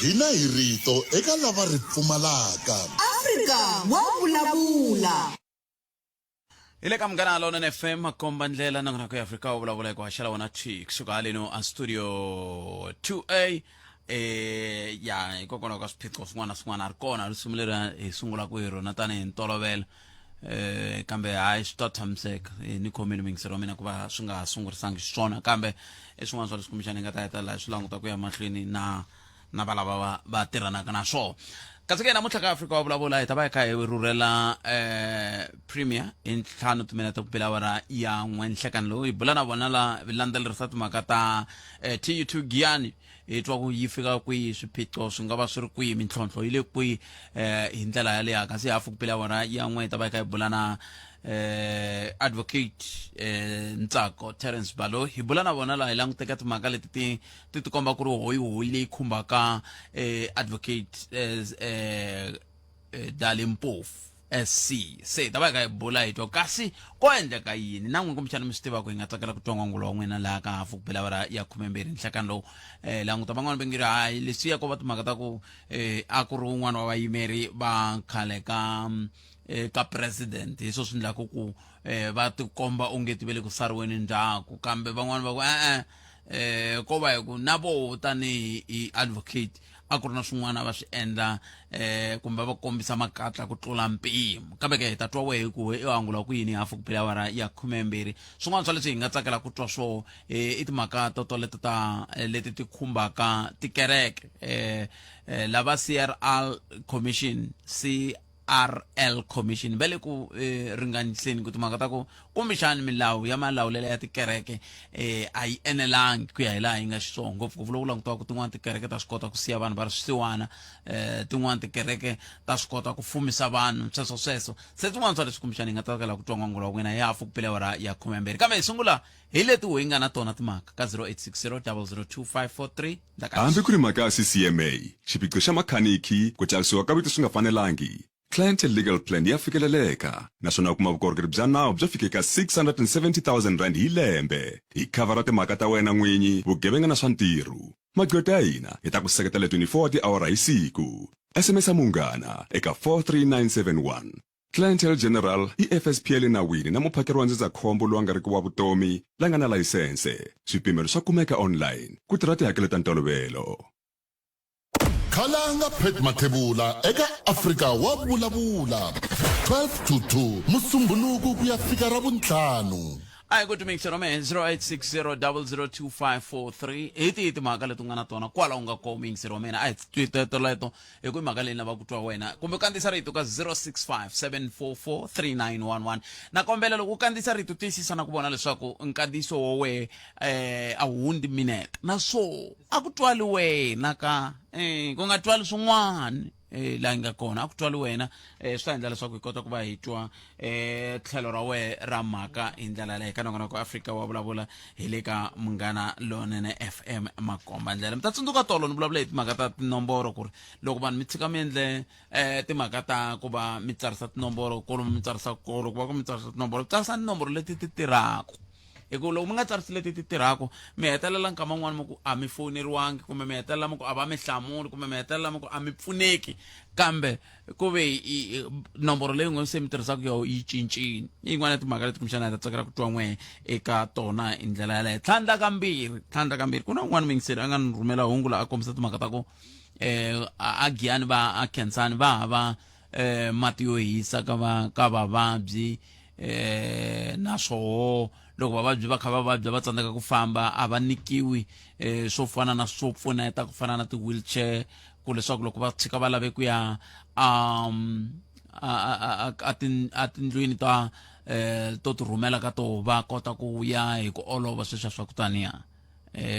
Hina hi rito eka lava ri pfumalaka. Afrika wa vulavula. Hi le ka Munghana Lonene FM, makomba ndlela nongonoko ya Afrika wu vulavula hi ku haxela wona thwi kusuka haleno a studio 2A. Ya, hikokwalaho ka swiphiqo swin'wana na swin'wana a ri kona risimu leri hi sungulaka hi rona tanihi ntolovelo, kambe hayi, swi ta tshamiseka. Ni khomile muyingiseri wa mina ku va swi nga ha sungurisangi xiswona, kambe i swin'wana swa leswi kumbexana hi nga ta hetelela hi swi languta ku ya mahlweni na valava va tirhanaka na swona. Kasi ke namuntlha ka Afrika wa Vulavula hi ta va hi kha hi rhurhela premier hi 5 timinete ku bela awara ya 1 nhlekani lowu, hi bula na vona la landzelerisa timhaka ta TU2 Giyani, hi twa ku yi fika kwihi, swiphiqo swi nga va swi ri kwihi, mintlhontlho yi le kwihi hi ndlela yaleyo. Kasi hafu ku bela awara ya 1 hi ta va hi kha hi bula na advocate Ntsako Terence Balo, hi bula na vona laha hi languteka timhaka leti ti tikomba ku ri hoyihoyi leyi khumbaka advocate Dali Mpofu SC. Se hi ta va hi kha hi bula, hi twa kasi ko endleka yini na n'wina, kumbexana mi swi tivaka, hi nga tsakela ku twa n'wangulo wa n'wina laha ka hafu ku bela awara ya 12 nhlekani lowu. Languta van'wani va nge ri hayi, leswiya ko va timhaka ta ku a ku ri wun'wana wa vayimeri va khale ka president, hi swo swi endlaka ku va tikomba onge ti ve le ku sariweni ndzhaku, kambe van'wani va ku e-e, ko va hi ku na voho tanihi hi advocate a ku ri na swin'wana va swi endla, kumbe va kombisa makatla ku tlula mpimo. Kambe ke hi ta twa wehe ku i angula ku yini hafu ku bela awara ya 12. Swin'wana swa leswi hi nga tsakela ku twa swo i timhaka to toleto ta leti ti khumbaka tikereke, lava CRL commission, CRL commission va le ku ringaniseni ku timhaka ta ku kumbexani milawu ya malawulelo ya tikereke a yi enelangi ku ya hi laha yi nga xiswona, ngopfungopfu loko langutiwa ku tin'wana tikereke ta swi kota ku siya vanhu va ri swisiwana, tin'wana tikereke ta swi kota ku fumisa vanhu, sweswo sweswo. Se swin'wana swa leswi kumbexani hi nga tsakela ku twa n'wangulo wa n'wina hi hafu ku bela awara ya 12, kambe hi sungula hi leti hi nga na tona timhaka ka 0860 002543. Hambi ku ri mhaka ya CCMA, xiphiqo xa makhanikhi, ku tsarisiwa ka vito swi nga fanelangi, Clientele Legal Plan ya fikeleleka naswona u kuma vukorhokeri bya nawu byo fika eka R670 000 hi lembe. Hi khavhara timhaka ta wena n'winyi, vugevenga na swa ntirho. Magqweta ya hina ya ta ku seketela 24 wa tiawara hi siku. SMS-a Munghana eka 43971. Clientele General i FSP ya le nawini na muphakeri wa ndzindzakhombo lowu a nga riki wa vutomi la nga na layisense. Swipimelo swa kumeka online. Ku tirha tihakelo ta ntolovelo. Khalanga Pat Mathebula eka Afrika wa Vulavula, 12 to 2 Musumbhunuku ku ya fika Ravuntlhanu. A hi ku timixero me 0860 002543, hi tihi timhaka leti u nga na tona kwala u nga kona, muyingiseri wa mina? A hi twi toleto hi ku i mhaka leyi lavaka ku twa wena, kumbe u kandziyisa rito ka 065 744 3911. Na kombela loko u kandziyisa rito, tiyisisa na ku vona leswaku nkandziyiso wa wehe a wu hundzi minete, na swo a ku twali wena ka ku nga twali swin'wana laha yi nga kona, a ku twali wena, swi ta endla leswaku hi kota ku va hi twa tlhelo ra wehe ra mhaka hi ndlela yaleyo. Ka nongonoko Afrika wa Vulavula hi le ka Munghana Lonene FM, makomba ndlela. Mi ta tsundzuka tolo ni vulavula hi timhaka ta tinomboro, ku ri loko vanhu mi tshika mi endle timhaka ta ku va mi tsarisa tinomboro kolomu, mi tsarisa kolo ku va ku mi tsarisa tinomboro, tsarisa tinomboro leti ti tirhaka, hi ku loko mi nga tsarisi leti ti tirhaka, mi hetelela nkama wun'wana mi ku a mi fowuneriwangi, kumbe mi hetelela mi ku a va mi hlamuli, kumbe mi hetelela mi ku a mi pfuneki, kambe ku ve nomboro leyi n'we se mi tirhisaka yo yi cincile. I yin'wana ya timhaka leti kumbexana hi ta tsakela ku twa n'we eka tona hi ndlela yaleyo. Tlhandla kambirhi, ku na un'wana muyingiseri a nga ni rhumela hungu la a kombisa timhaka ta ku a Giyani va a Khensani va hava mati yo hisa ka vavabyi, naswoho loko vavabyi va kha va vabya va tsandzeka ku famba, a va nyikiwi swo fana na swo pfuneta ku fana na ti-wheelchair, ku leswaku loko va tshika va lave ku ya a tindlwini ta to ti rhumela ka to, va kota ku ya hi ku olova, sweswiya swa ku taniya.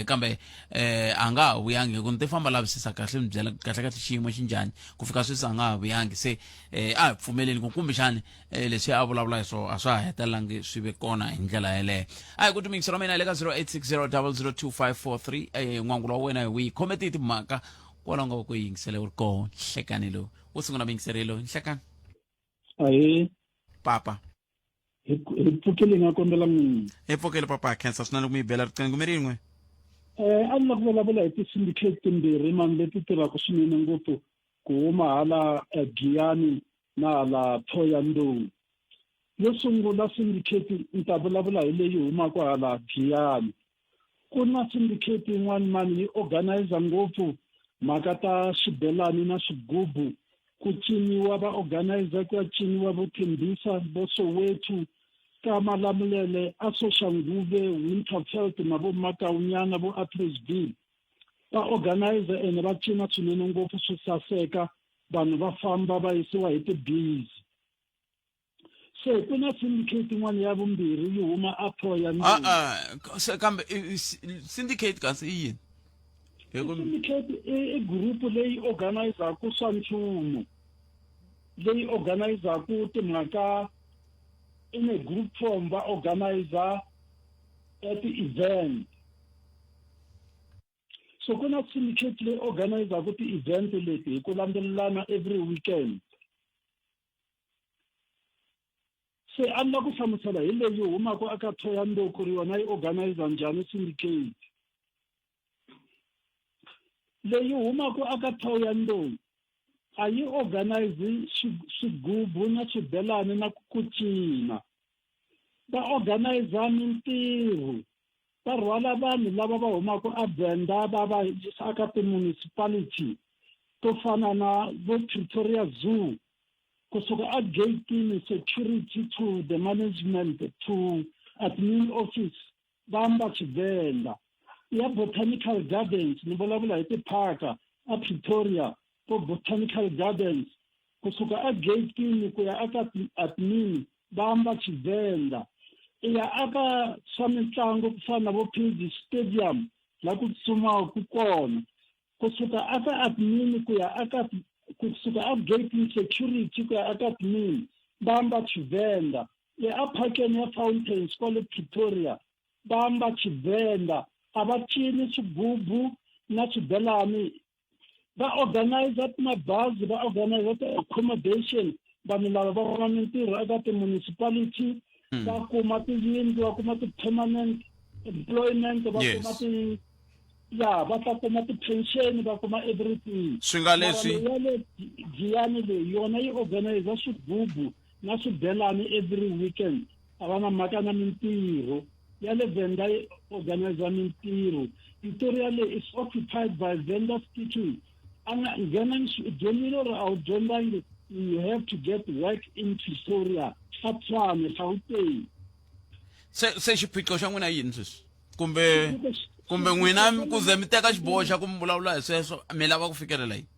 Kambe a nga ha vuyangi, hi ku ni ti famba lavisisa kahle, ni byela kahle kahle xiyimo xi njhani. Ku fika sweswi a nga ha vuyangi, se a hi pfumeleni ku kumbexani leswi a vulavula hi swona a swa ha hetelelangi swi ve kona hi ndlela yeleyo. A hi ku timingisi ra mina hi le ka 0860 002543. N'wangulo wa wena hi wihi? Khome tihi timhaka kwalaho nga va ku yingisele u ri koho nhlekani lowu wo sungula, muyingiseri lowu nhlekani? Ahee. Papa. Hi pfukile, nga kombela n'wina. Hi pfukile, papa, khensa swinene ku mi yi bela riqingho mi rin'we. A ni la ku vulavula hi ti-syndicate timbirhi mani leti tirhaka swinene ngopfu ku huma hala Giyani na hala Thohoyandou. Yo sungula syndicate ni ta vulavula hi leyi humaka hala Giyani. Ku na syndicate yin'wana mani yi organizer ngopfu mhaka ta xibelani na swigubu ku ciniwa va organizer ku ya ciniwa vo Thembisa vo Soweto ka Malamulele a Soshanguve Winterveld na vo Makawunyana vo Atteridgeville va organizer ene va cina swinene ngopfu swi saseka vanhu va famba va yisiwa hi tibizi se ku na syndicate yin'wana ya vumbirhi yi huma a Thohoyandou a se kambe syndicate kasi i yini syndicate i group leyi organizaku swa nchumu leyi organizaku timhaka in a group form va organizer ti-event so ku na syndicate leyi organizaku ti-event leti hi ku landzelelana every weekend se a ni la ku hlamusela hi leyi humaka aka Thohoyandou ku ri yona yi organizer njhani syndicate leyi humaka aka Thohoyandou a yi organize swigubu na swibelani na ku cina va organize mintirho va rhwala vanhu lava va humaka aVenda va va yisa aka ti-municipality to fana na vo Pretoria Zoo kusuka a gate security to the management to admin office va amba Tshivenda ya Botanical Gardens ni vulavula hi tiphaka a Pretoria vo Botanical Gardens kusuka a gate ku ya aka admin va amba Tshivenda i ya aka swa mitlangu ku fana na vo PG Stadium la ku tsutsumaka kona kusuka aka admin ku ya aka kusuka a gate security ku ya aka admin va amba Tshivenda ya a phakeni ya Fountains kwale Pretoria va amba Tshivenda a va cini swigubu na swibelani va organizer mabazi va organizer ti-accommodation vanhu lava va kuma mintirho eka ti-municipality va kuma tiyindlu va kuma ti-permanent employment va kuma ti ya va ta kuma ti-pension va kuma everything swi nga leswi ya le Giyani leyi yona yi organize swigubu na swibelani every weekend a va na mhaka na mintirho ya le Venda yi organize mintirho Pretoria leyi is occupied by Venda speaking a nga nghena dyondzile or a wu dyondzangi you have to get work in Pretoria a Tshwane Gauteng se se xiphiqo xa n'wina yini sweswi kumbe kumbe n'wina ku ze mi teka xiboho xa ku mi vulavula hi sweswo mi lava ku fikelela yini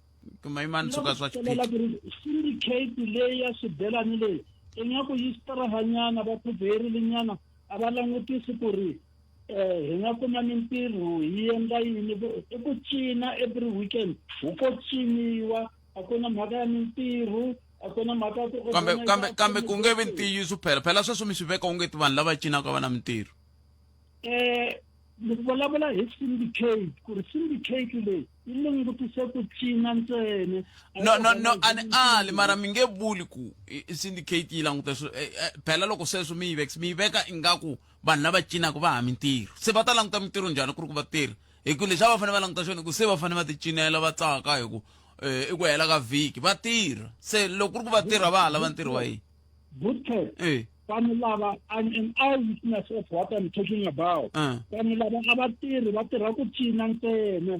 kumbe i mani suka swa xiphiqo ku ri syndicate leyi ya swibelani leyi ingaku yi strahanyana va phuvherilenyana a va langutisi ku ri um hi nga kuma mintirho hi endla yini i ku cina every weekend hu ko ciniwa a ku na mhaka ya mintirho a ku na mhaka ya ku kambe kambe kambe ku nge vi ntiyiso phela phela sweswo mi swi veka onge ti vanhu lava cinaka va na mintirho um ni vulavula hi syndicate ku ri syndicate leyi yi langutise ku cina ntsena no no no a ni ali mara mi nge vuli ku syndicate yi languta swi phela loko sweswo mi yi veka mi yi veka ingaku vanhu lava cinaka va ha mintirho se va ta languta mintirho njhani ku ri ku va tirha hi ku lexi a va fanele va languta xona ku se va fanele va ti cinela va tsaka hi ku i ku hela ka vhiki va tirha se loko ku ri ku va tirha va ha lava ntirho wa yini Bootcamp vanhu lava I'm an eyewitness of what I'm talking about vanhu lava a va tirhi va tirha ku cina ntsena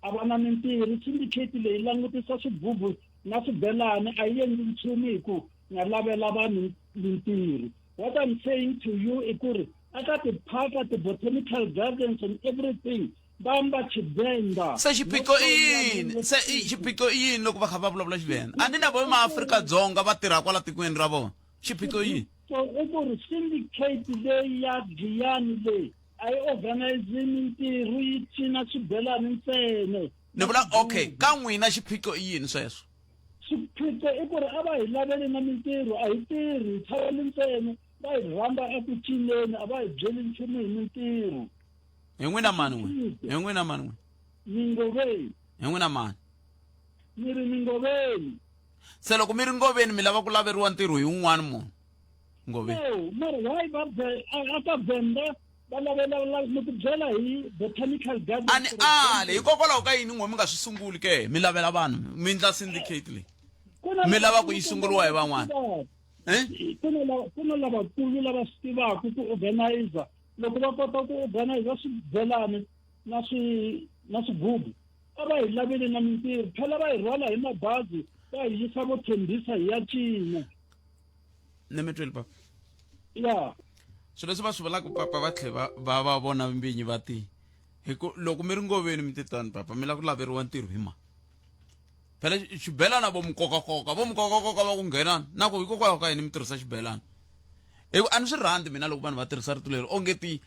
a va na mintirho syndicate leyi langutisa swigubu na swibelani a yi endli nchumu hi ku nga lavela vanhu mintirho what I'm saying to you i ku ri aka tiphaka ti-botanical gardens and everything va amba Tshivenda se xiphiqo i yini se xiphiqo i yini loko va kha va vulavula Xivenda a ni na vo maAfrika-Dzonga va tirha kwala tikweni ra vona xiphiqo i yini so i ku ri syndicate leyi ya Giyani leyi a yi organize mintirho yi cina swibelani ntsena ni vula okay ka n'wina xiphiqo i yini sweswo xiphiqo i ku ri a va hi laveli na mintirho a hi tirhi hi tshameli ntsena va hi rhamba eku cineni a va hi byeli nchumu hi mintirho hi n'wina mani n'we hi n'wina mani n'we mingoveni hi n'wina mani ni ri mingoveni se loko mi ri ngoveni mi lava ku laveriwa ntirho hi un'wana munhu ngoveni no mara why va a ka venda Va lavela ni ku byela hi botanical garden. A ni ali hikokwalaho ka yini n'we mi nga swi sunguli ke mi lavela vanhu mi ndla syndicate leyi mi lava ku yi sunguriwa hi van'wana eh? Ku na lavakulu lava swi tivaka ku organizer loko va kota ku organizer swibelani na swi na swigubu a va hi laveli na mintirho phela va hi rhwala hi mabazi va hi yisa vo tshembisa hi ya cina. Ni mi twile papa. Ya. Swilo leswi va swi vulaka papa va tlhe va va va vona mbinyi va ti hi ku loko mi ri ngoveni mi titani papa mi lava ku laveriwa ntirho hi mani phela xibelana vo mikokakoka vo mikokakoka va ku nghena na ku hikokwalaho ka yini mi tirhisa xibelana hi ku a ni swi rhandzi mina loko vanhu va tirhisa rito leri onge ti um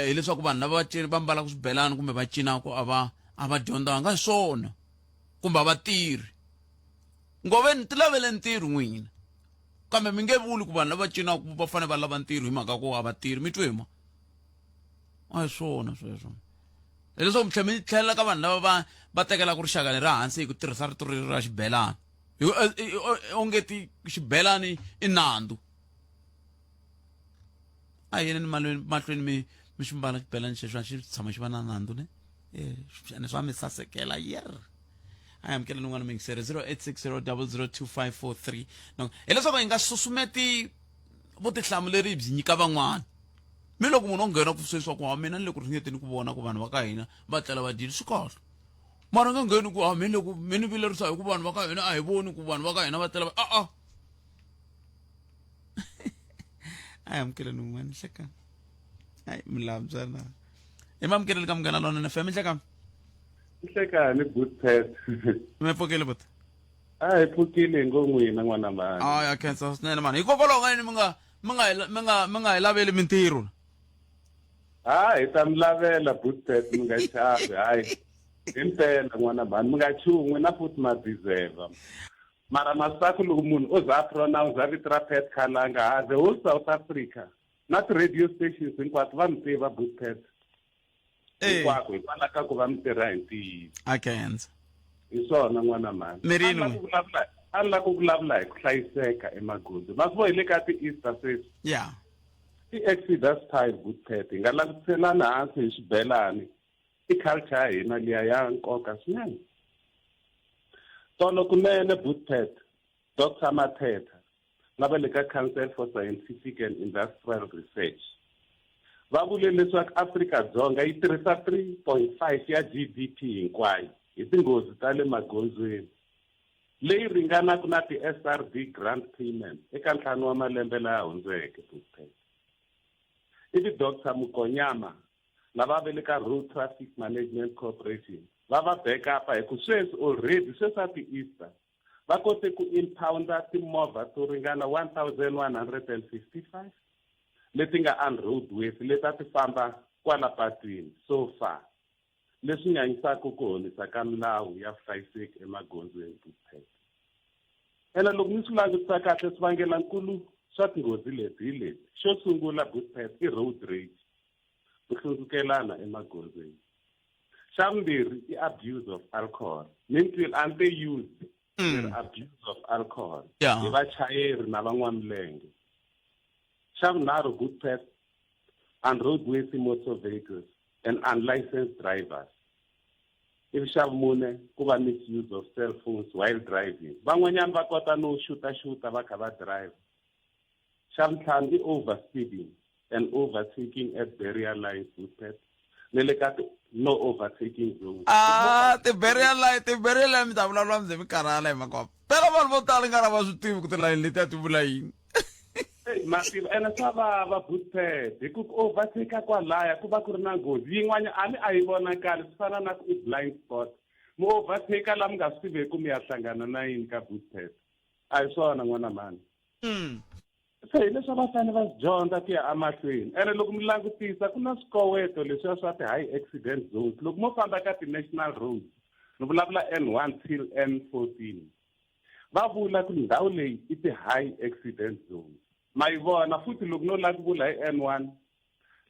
hileswaku vanhu lava va va mbalaka swibelani kumbe va cinaka a va a va dyondzanga hi swona kumbe a va tirhi ngoveni ti lavele ntirho n'wina kambe mi nge vuli ku vanhu lava cinaka va fanele va lava ntirho hi mhaka ku a va tirhi mi twe ma a hi swona sweswo hileswaku mi tlhela mi tlhelela ka vanhu lava va va tekelaka rixaka leri hansi hi ku tirhisa rito leri ra xibelani onge ti xibelani i nandzu a yini ni mahlweni mi mi xi mbala xibelani xexo a xi tshama xi va na nandzu ne ene swa mi sasekela yer a hi amukeleni un'wana muyingiseri 0860002543 no hileswaku hi nga susumeti vutihlamuleri byi nyika van'wana mi loko munhu o nghena ku sweswi ku ha mina ni le ku ringeteni ku vona ku vanhu va ka hina va tlela va dyile swi kahle mara nga ngheni ku ha mi le ku mi ni vilerisa hi ku vanhu va ka hina a hi voni ku vanhu va ka hina va tlela va a a a hi amukeleni un'wana nhlekani hayi milambyana hi mamukeleni ka Munghana Lonene FM nhlekani. Nhlekani good pet. Mi pfukile buti? A hi pfukile hi ngo n'wina n'wana mhani. A ya khensa swinene mani. Hikokwalaho ka yini mi nga mi nga mi nga mi nga hi laveli mintirho? Ha hi ta mi lavela good pet mi nga chavi hayi. Himpela n'wana mhani mi nga chuhi n'wina futhi ma deserve. Mara masaku loko munhu o za a pronounce vito ra Pat Khalanga ha the whole South Africa na ti-radio stations hinkwato va mi tiva good pet. Hinkwako hikwalaho ka ku va mi tirha hi ntiyiso. A khensa. Hi swona n'wana mhani. Mirini. A ni la ku vulavula hi ku hlayiseka emagondzo. Ma swi vo hi le ka ti-Easter sweswi. Yeah. I Exodus time good pet. Hi nga langutiselani hansi hi swibelani. I culture ya hina liya ya nkoka swinene. Tolo kunene good pet, Dr. Mathetha na va le ka Council for Scientific and Industrial Research va vule leswaku Afrika-Dzonga yi tirhisa 3.5 ya GDP hinkwayo hi tinghozi ta le magondzweni, leyi ringanaka na ti-SRD grant payments eka ntlhanu wa malembe laya hundzeke. Ivi Doctor Mokonyama lava va le ka Road Traffic Management Corporation va va back-upa hi ku sweswi already sweswi a ti-Easter va kote ku impounda timovha to ringana 1155 leti nga unroadworthy leti a ti famba kwala patwini so far, leswi nyanyisaka ku honisa ka milawu ya vuhlayiseki emagondzweni. Bookpad. Ene loko mi swi langutisa kahle swivangelankulu swa tinghozi leti hi leti, xo sungula Bookpad i road rage, ku hlundzukelana emagondzweni. Xa vumbirhi i abuse of alcohol. Ni twile a ni te use, ni ri abuse of alcohol hi vachayeri na van'wamilenge. Xa vunharhu good path unroadworthy motor vehicles and unlicensed drivers. Ivi xa vumune ku va misuse of cell phones while driving. Van'wanyana va kota no xuta-xuta va kha va driver. Xa vuntlhanu i over speeding and overtaking at barrier lines good path ni le ka no overtaking zones. Ah, ti-barrier line, ti-barrier line mi ta vulavula mi ze mi karhala hi mhaka phela vanhu vo tala nga ra va swi tivi ku tilayini letiya ti vula yini. Mativa ene swa vava bootpad hi ku ku overtake kwalaya ku va ku ri na nghozi yin'wana a ni a yi vonakali swi fana na ku i blind spot mi overtake la mi nga swi tiveki mi ya hlangana na yini ka bootpad a hi swona n'wana mhani. Se hi leswi a va fanele va swi dyondza ku ya emahlweni ene loko mi langutisa ku na swikoweto leswiya swa ti-high accident zones loko mo famba ka ti-national roads ni vulavula N1 till N14 va vula ku ndhawu leyi i ti-high accident zones ma yi vona futhi loko no lava ku vula hi N1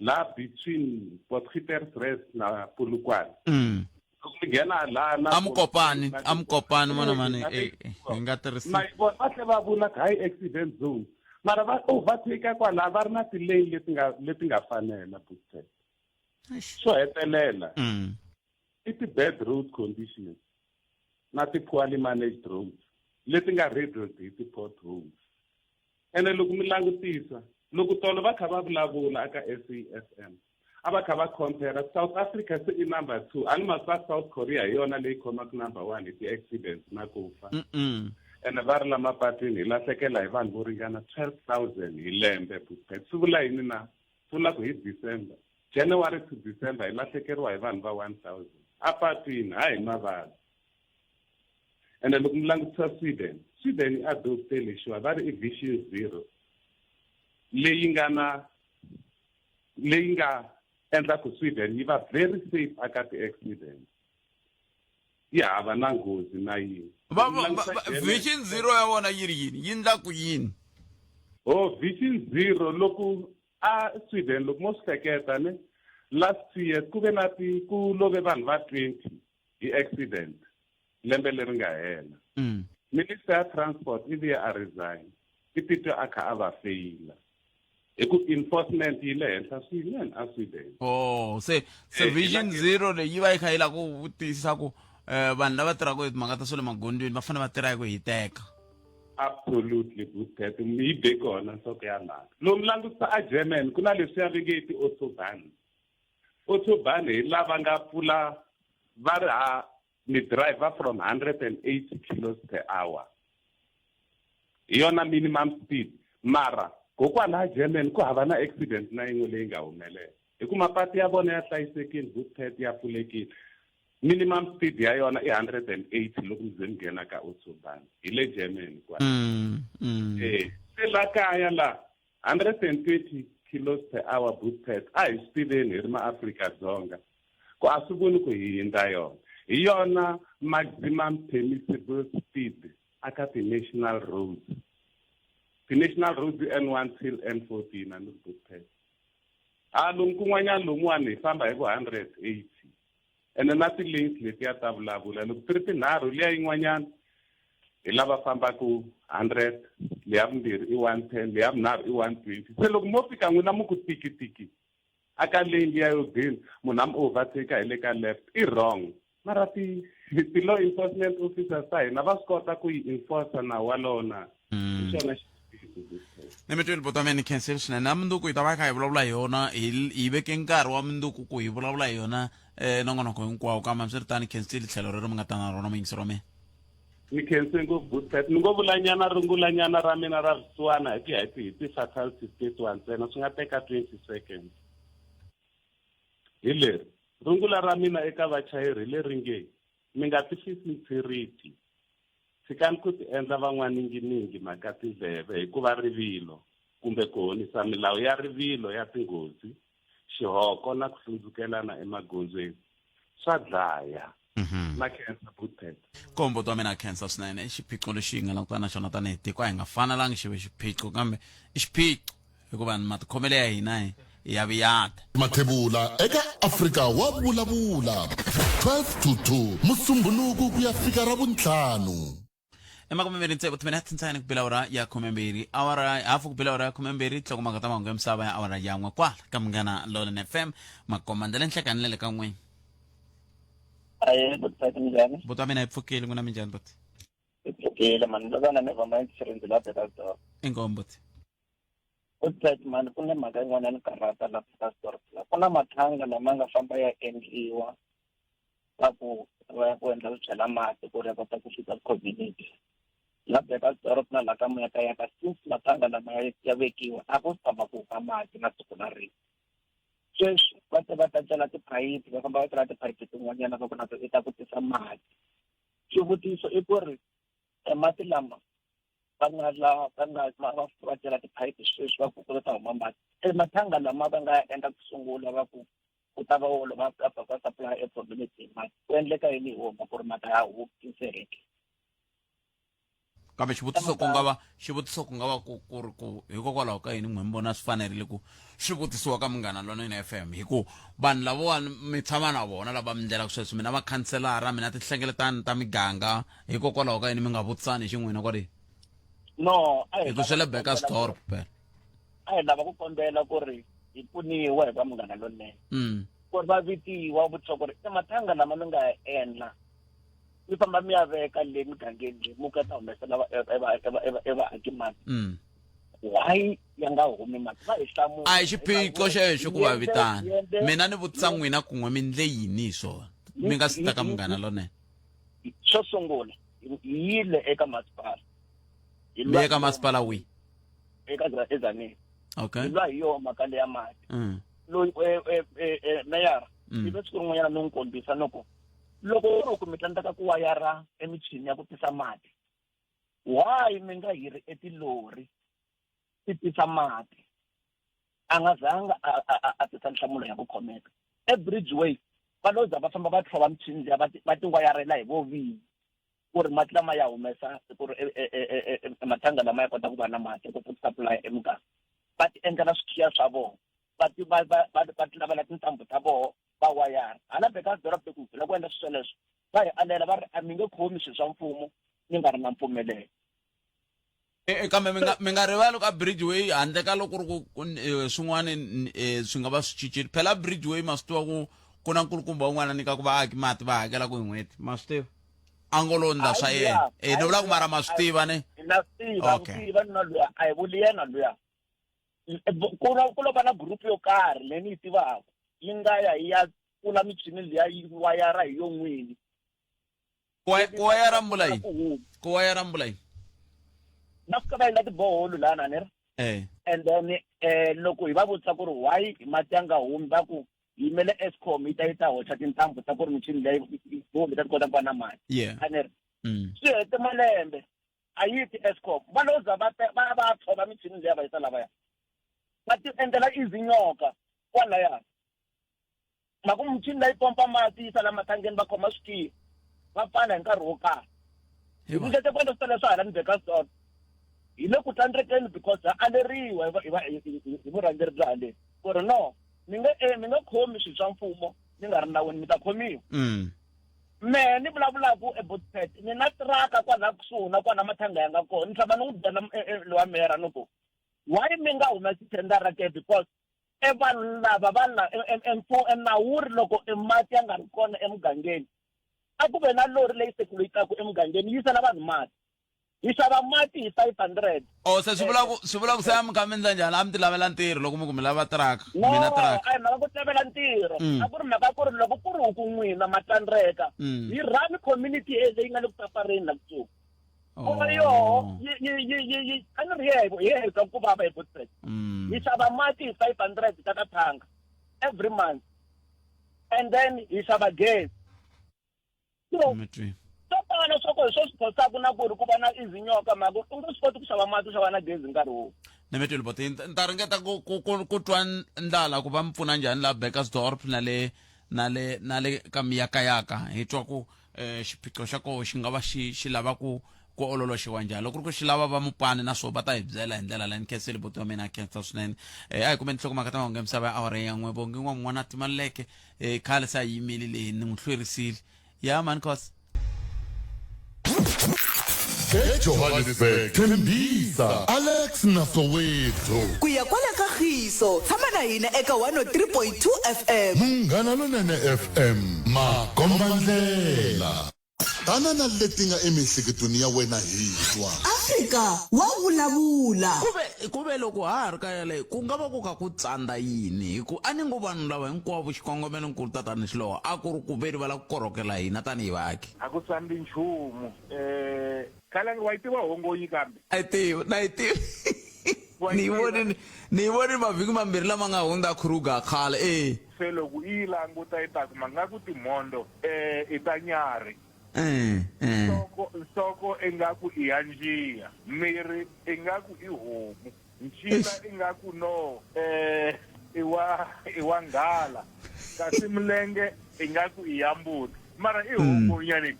laha between Potgietersrus na Polokwane loko mi nghena laha na Amukopani, Amukopani, mona mani, hi nga tirhisi. Ma yi vona va tlhela va vula ku high accident zone. Mara va overtake kwalaha va ri na ti-lane leti nga leti nga fanela booster. Xo hetelela i ti-bad road conditions na ti-poorly managed roads leti nga riddled hi ti-potholes. Ene loko mi langutisa loko tolo va kha va vulavula aka SAFM a va kha va compare South Africa se i number 2 a ni ma South Korea hi yona leyi khomaka number 1 hi ti-accidents na ku fa. Ene va ri la mapatwini hi lahlekela hi vanhu vo ringana 12,000 hi lembe Bookpet. Swi vula yini na? Swi vula ku hi December, January to December hi lahlekeriwa hi vanhu va 1,000 apatwini, hayi hi mavabyi. Ene loko mi langutisa Sweden, Sweden yi adopte lexiwa va ri i Vision Zero leyi nga na leyi nga endla ku Sweden yi va very safe aka ti-accident, yi hava na nghozi na yin'we. Va Vision Zero ya vona yi ri yini? Yi ndla ku yini? Oh, Vision Zero loko a Sweden loko mo swi hleketa ne last 2 years ku ve na ti ku love vanhu va 20 hi accident lembe leri nga hela. Minister ya transport i vuye a resign, i titwe a kha a va feyila hi ku enforcement yi le henhla swinene a Sweden. Oh, se se Vision Zero leyi yi va yi kha yi lava ku tiyisisa ku vanhu lava tirhaka hi timhaka ta swa le magondzweni va fanele va tirha hi ku hiteka. Absolutely, Bookpet mi yi be kona nhloko ya mhaka. Lomu langutisa a German ku na leswiya va nge i ti-autobahn. Autobahn hi lava nga pfula va ri ha mi driver from 180 kilos per hour. Hi yona minimum speed. Mara kokwalaha German ku hava na accident na yin'we leyi nga humelela. Hi ku mapatu ya vona ya hlayisekile, Bookpet ya pfulekile. Minimum speed ya yona i 180 loko mi ze mi nghena ka autobahn. Hi le Germany kwala. Se la kaya la 120 kilos per hour Bookpet a hi swi tiveni hi ri maAfrika-Dzonga ku a swi voni ku hi hindza yona. Hi yona maximum permissible speed aka ti-national roads. Ti-national roads i N1 till N14 a ni ri Bookpet. A lomu kun'wanyana lomuwani hi famba hi vo 180. Ene na ti-lanes letiya ta vulavula loko ti ri tinharhu liya yin'wanyana hi lava fambaka 100, leya vumbirhi i 110, leya vunharhu i 120. Se loko mo fika n'wina mi ku tiki-tiki aka lane liya yo gcina munhu a mi overtake hi le ka left i wrong. Mara ti law enforcement officers ta hina va swi kota ku yi enforcer nawu walowo na? Hi xona xivutiso. Ni mi twile buti wa mina, ni khensile swinene. Na mundzuku hi ta va hi kha hi vulavula hi yona, hi veke nkarhi wa mundzuku ku hi vulavula hi yona nongonoko hinkwawo. Kambe hambiswiritano ni khensile tlhelo rero mi nga ta na rona muyingiseri wa mina. Ni khense ngopfu Bookpet. Ni ngo vulanyana rungulanyana ra mina ra vusiwana hi ku ya hi ti hi ti-fatalities letiwa ntsena swi nga teka 20 seconds. Hi leri rungula ra mina eka vachayeri hi leri nge mi nga tifisi ntshiriti. Tshikani ku tiendla van'waninginingi mhaka tindleve hikuva rivilo kumbe ku honisa milawu ya rivilo ya tinghozi, xihoko na ku hlundzukelana emagondzweni swa dlaya. Na khensa Bookpet. Kombo twa mina khensa swinene. I xiphiqo lexi hi nga langutana na xona tanihi tiko. A hi nga fanelangi xi ve xiphiqo kambe i xiphiqo hikuva matikhomelo ya hina hi ya viyata. Mathebula eka Afrika wa vulavula 12 to 2 Musumbhunuku ku ya fika Ravuntlhanu. Emakumembirhi tsevu timinete ntsena ku bela awara ya khumembirhi, awara hafu ku bela awara ya khumembirhi. Nhlokomhaka ta mahungu ya misava ya awara yan'we kwala ka Munghana Lonene FM. Makoma ndlela nhlekani le le ka n'wina. Aye, buti minjhani? Buti wa mina hi pfukile, n'wina minjhani buti? Hi pfukile mani, loko na mi va ma la Bredasdorp. Inkomu buti. Good mani, ku na mhaka yin'wana ya ni karhata la Bredasdorp la. Ku na mathanga lama nga famba ya endliwa va ku va ya ku endla ku chela mati ku ri ya kota ku fika community. La Bredasdorp na la ka Muyakayaka, since mathanga lama ya vekiwa a ku tshama ku huma mati na siku na rin'we. Sweswi va te va ta cela tiphayiphi, va famba va cela tiphayiphi tin'wanyana va ku na to i ta ku tisa mati. Xivutiso i ku ri mati lama va nga la va nga va va va cela tiphayiphi sweswi va ku ku ta huma mati, e mathanga lama va nga endla ku sungula va ku ku ta va wolo va va va supply e community hi mati, ku endleka yini hi wona ku ri mati ya humi tinsereke? Kambe xivutiso ku nga va xivutiso ku nga va ku ku ri ku hikokwalaho ka yini n'we mi vona swi fanerile ku swi vutisiwa ka Munghana Lonene FM, hi ku vanhu lavawani mi tshama na vona lava mi ndlelaka sweswi, mina vakhanselara, mina tinhlengeletano ta miganga, hikokwalaho ka yini mi nga vutisani hi xin'wina kwale? No, a hi Hi ku swi le lava ku kombela ku Burgersdorp phela. a hi lava ku kombela ku ri hi pfuniwa hi va Munghana Lonene. Ku ri va vitiwa vutisa ku ri i mathanga lama mi nga ya endla mi famba mi ya veka le migangeni leyi mu ka ta humesela e vaaki mati. Why ya nga humi mati? Va hi hlamula. A hi xiphiqo xexo ku va vitana. Mina ni vutisa n'wina kun'we mi ndle yini hi swona? Mi nga si ta ka Munghana Lonene. Xo sungula hi yile eka masipala. Hi Mi ye ka masipala wihi? Eka eZanini. Okay. Hi lwa hi yona mhaka leya mati. Loyi meyara ivi siku rin'wanyana ni n'wi kombisa ni ku loko ku ri ku mi tsandzeka ku wayara emichini ya ku tisa mati, why mi nga hiri etilori ti tisa mati? A nga zanga a tisa nhlamulo ya ku khomeka. EBridgeway va lo za va famba va tlhova michini liya va ti wayarela hi vo vinyi ku ri mati lama ya humesa ku ri mathanga lama ya kota ku va na mati ku supply emuganga. Va ti endlela swikhiya swa vona, va ti va va va va ti lavela tintambu ta vona va wayara. Hala Burgersdorp loko hi vula ku endla swilo swoleswo va hi alela va ri a mi nge khomi swilo swa mfumo mi nga ri na mpfumelelo. Kambe mi nga mi nga rivali ka Bridgeway handle ka loko ri ku swin'wana swi nga va swi cincile. Phela Bridgeway ma swi tiva ku ku na nkulukumba un'wana a nyikaka vaaki mati va hakelaka hi n'hweti, ma swi tiva? A ngo lo ndla swa yena. Ni vula ku mara ma swi tiva ne? Na swi tiva, Okay. tiva na luya a hi vuli yena luya. Ku na ku lo va na group yo karhi leyi ni yi tivaka yi nga ya yi ya pfula michini liya yi wayara hi yo n'wini. Ku wayara mbula yini? Ku wayara mbula yini? Va fika va endla tiboholo lana ni ri. And then loko hi va vutisa ku ri why mati ya nga humi va ku yimele Eskom yi ta yi ta hoxa tintambu ta ku ri michini leyi yi humi ta ti kota ku va na mati. A ni ri. Swi hete malembe a yi ti Eskom va lo za va va va tshova michini liya va yisa lavaya. Va ti endlela izinyoka kwalaya. Mhaka michini leyi pompa mati yi sala mathangeni va khoma swikili va pfala hi nkarhi wo karhi. Hi ringete ku endla swilo leswa hala ni Burgersdorp. Hi le ku tsandzekeni because ha aleriwa hi vurhangeri bya haleni ku ri no mi nge mi nge khomi swilo swa mfumo mi nga ri nawini mi ta khomiwa. Mehe ni vulavulaku eBotshet ni na tiraka kwala kusuhi na kwala mathanga ya nga kona ni tshama ni n'wi byela lowa meyara ni ku why mi nga humesi thendara ke because e vanhu lava va la nawu wu ri loko e mati ya nga ri kona emugangeni a ku ve na lori leyi sekuleyitaku emugangeni yi yisela vanhu mati. Hi xava mati hi 500. Oh, se swi vula ku swi vula ku se a mi kha mi endla njhani? A mi ti lavela ntirho loko mi ku mi lava tiraka, No, mina tiraka. a hi mhaka ku lavela ntirho. A ku ri mhaka ku ri loko ku ri huku n'wina ma tsandzeka, hi run community leyi nga le ku safareni la kusuhi. Ku nga yoho, yi, yi, yi, yi, yi, a ni ri yehe, hi yehe twa ku vava hi Botswana. Hi xava mati hi 500 ta ka thanga every month. And then hi xava gezi. So, Mi twi. swo tala swa ko hi swo swi phosaka na ku ri ku va na izinyoka mhaka u nge swi koti ku xava mati u xava na gezi nkarhi wun'we. Ni mi twile boti, ni ta ringeta ku ku ku ku twa ndlala ku va mi pfuna njhani la Burgersdorp na le na le na le ka miyakayaka hi twa ku eh xiphiqo xa koho xi nga va xi xi lava ku ku ololoxiwa njhani loko ku ri ku xi lava va mupani na swo va ta hi byela hi ndlela leyi ni khensile buti wa mina a khensa swinene eh a hi kumeni nhlokomhaka ta mahungu ya misava ya awara ya n'we bongi n'wa n'wana timaleke eh khale se a yimile leyi ni n'wi hlwerisile ya mani cos eJohannesburg, Tembisa, Alex na Soweto. Ku ya kwala ka Khiso, tshama na hina eka 103.2 FM. Munghana Lonene FM, makombandlela. Tana na leti nga emiehleketweni ya wena hi twa. Afrika wa vulavula. Kuve kuve loko ha ha ri ka yaleyo ku nga va ku kha ku tsandza yini hi ku a ni ngo vanhu lava hinkwavo xikongomelonkulu tatani Xiloho a ku ri ku veni va lava ku korhokela hina tanihi vaaki. A ku tsandzi nchumu. Eh, Khalangi wa yi tiva hongonyi kambe? A yi tivi, na yi tivi. Wa yi Ni yi tiva? vonile, ni yi vonile mavhiki mambirhi lama nga hundza Kruger khale, e. Se loko i yi languta i ta kuma nga ku timhondzo i ta nyarhi. Nhloko, nhloko ingaku i ya njiya, miri ingaku i homu, ncila ingaku no i wa i wa nghala, kasi milenge ingaku i ya mbuti. Mara i homu nyani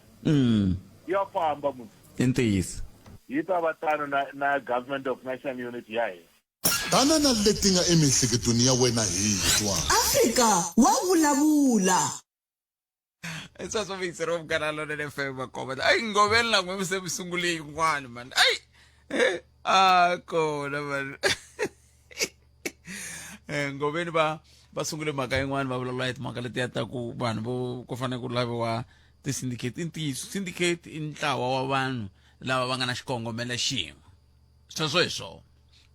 ya famba munhu. I ntiyiso. Yi ta va tano na na Government of National Unity ya hina. Tana na leti nga emiehleketweni ya wena hi twa. Afrika wa vulavula. I sweswo muyingiseri wa Munghana Lonene FM Makovela. Ayi ngoveni la n'we se mi sungule yin'wana mani. Ayi. A kona vanhu ngoveni va va sungule mhaka yin'wana va vulavula hi timhaka letiya ta ku vanhu vo ku fanele ku laviwa ti-syndicate. I ntiyiso, syndicate i ntlawa wa vanhu lava va nga na xikongomelo xin'we, sweswo hi swona.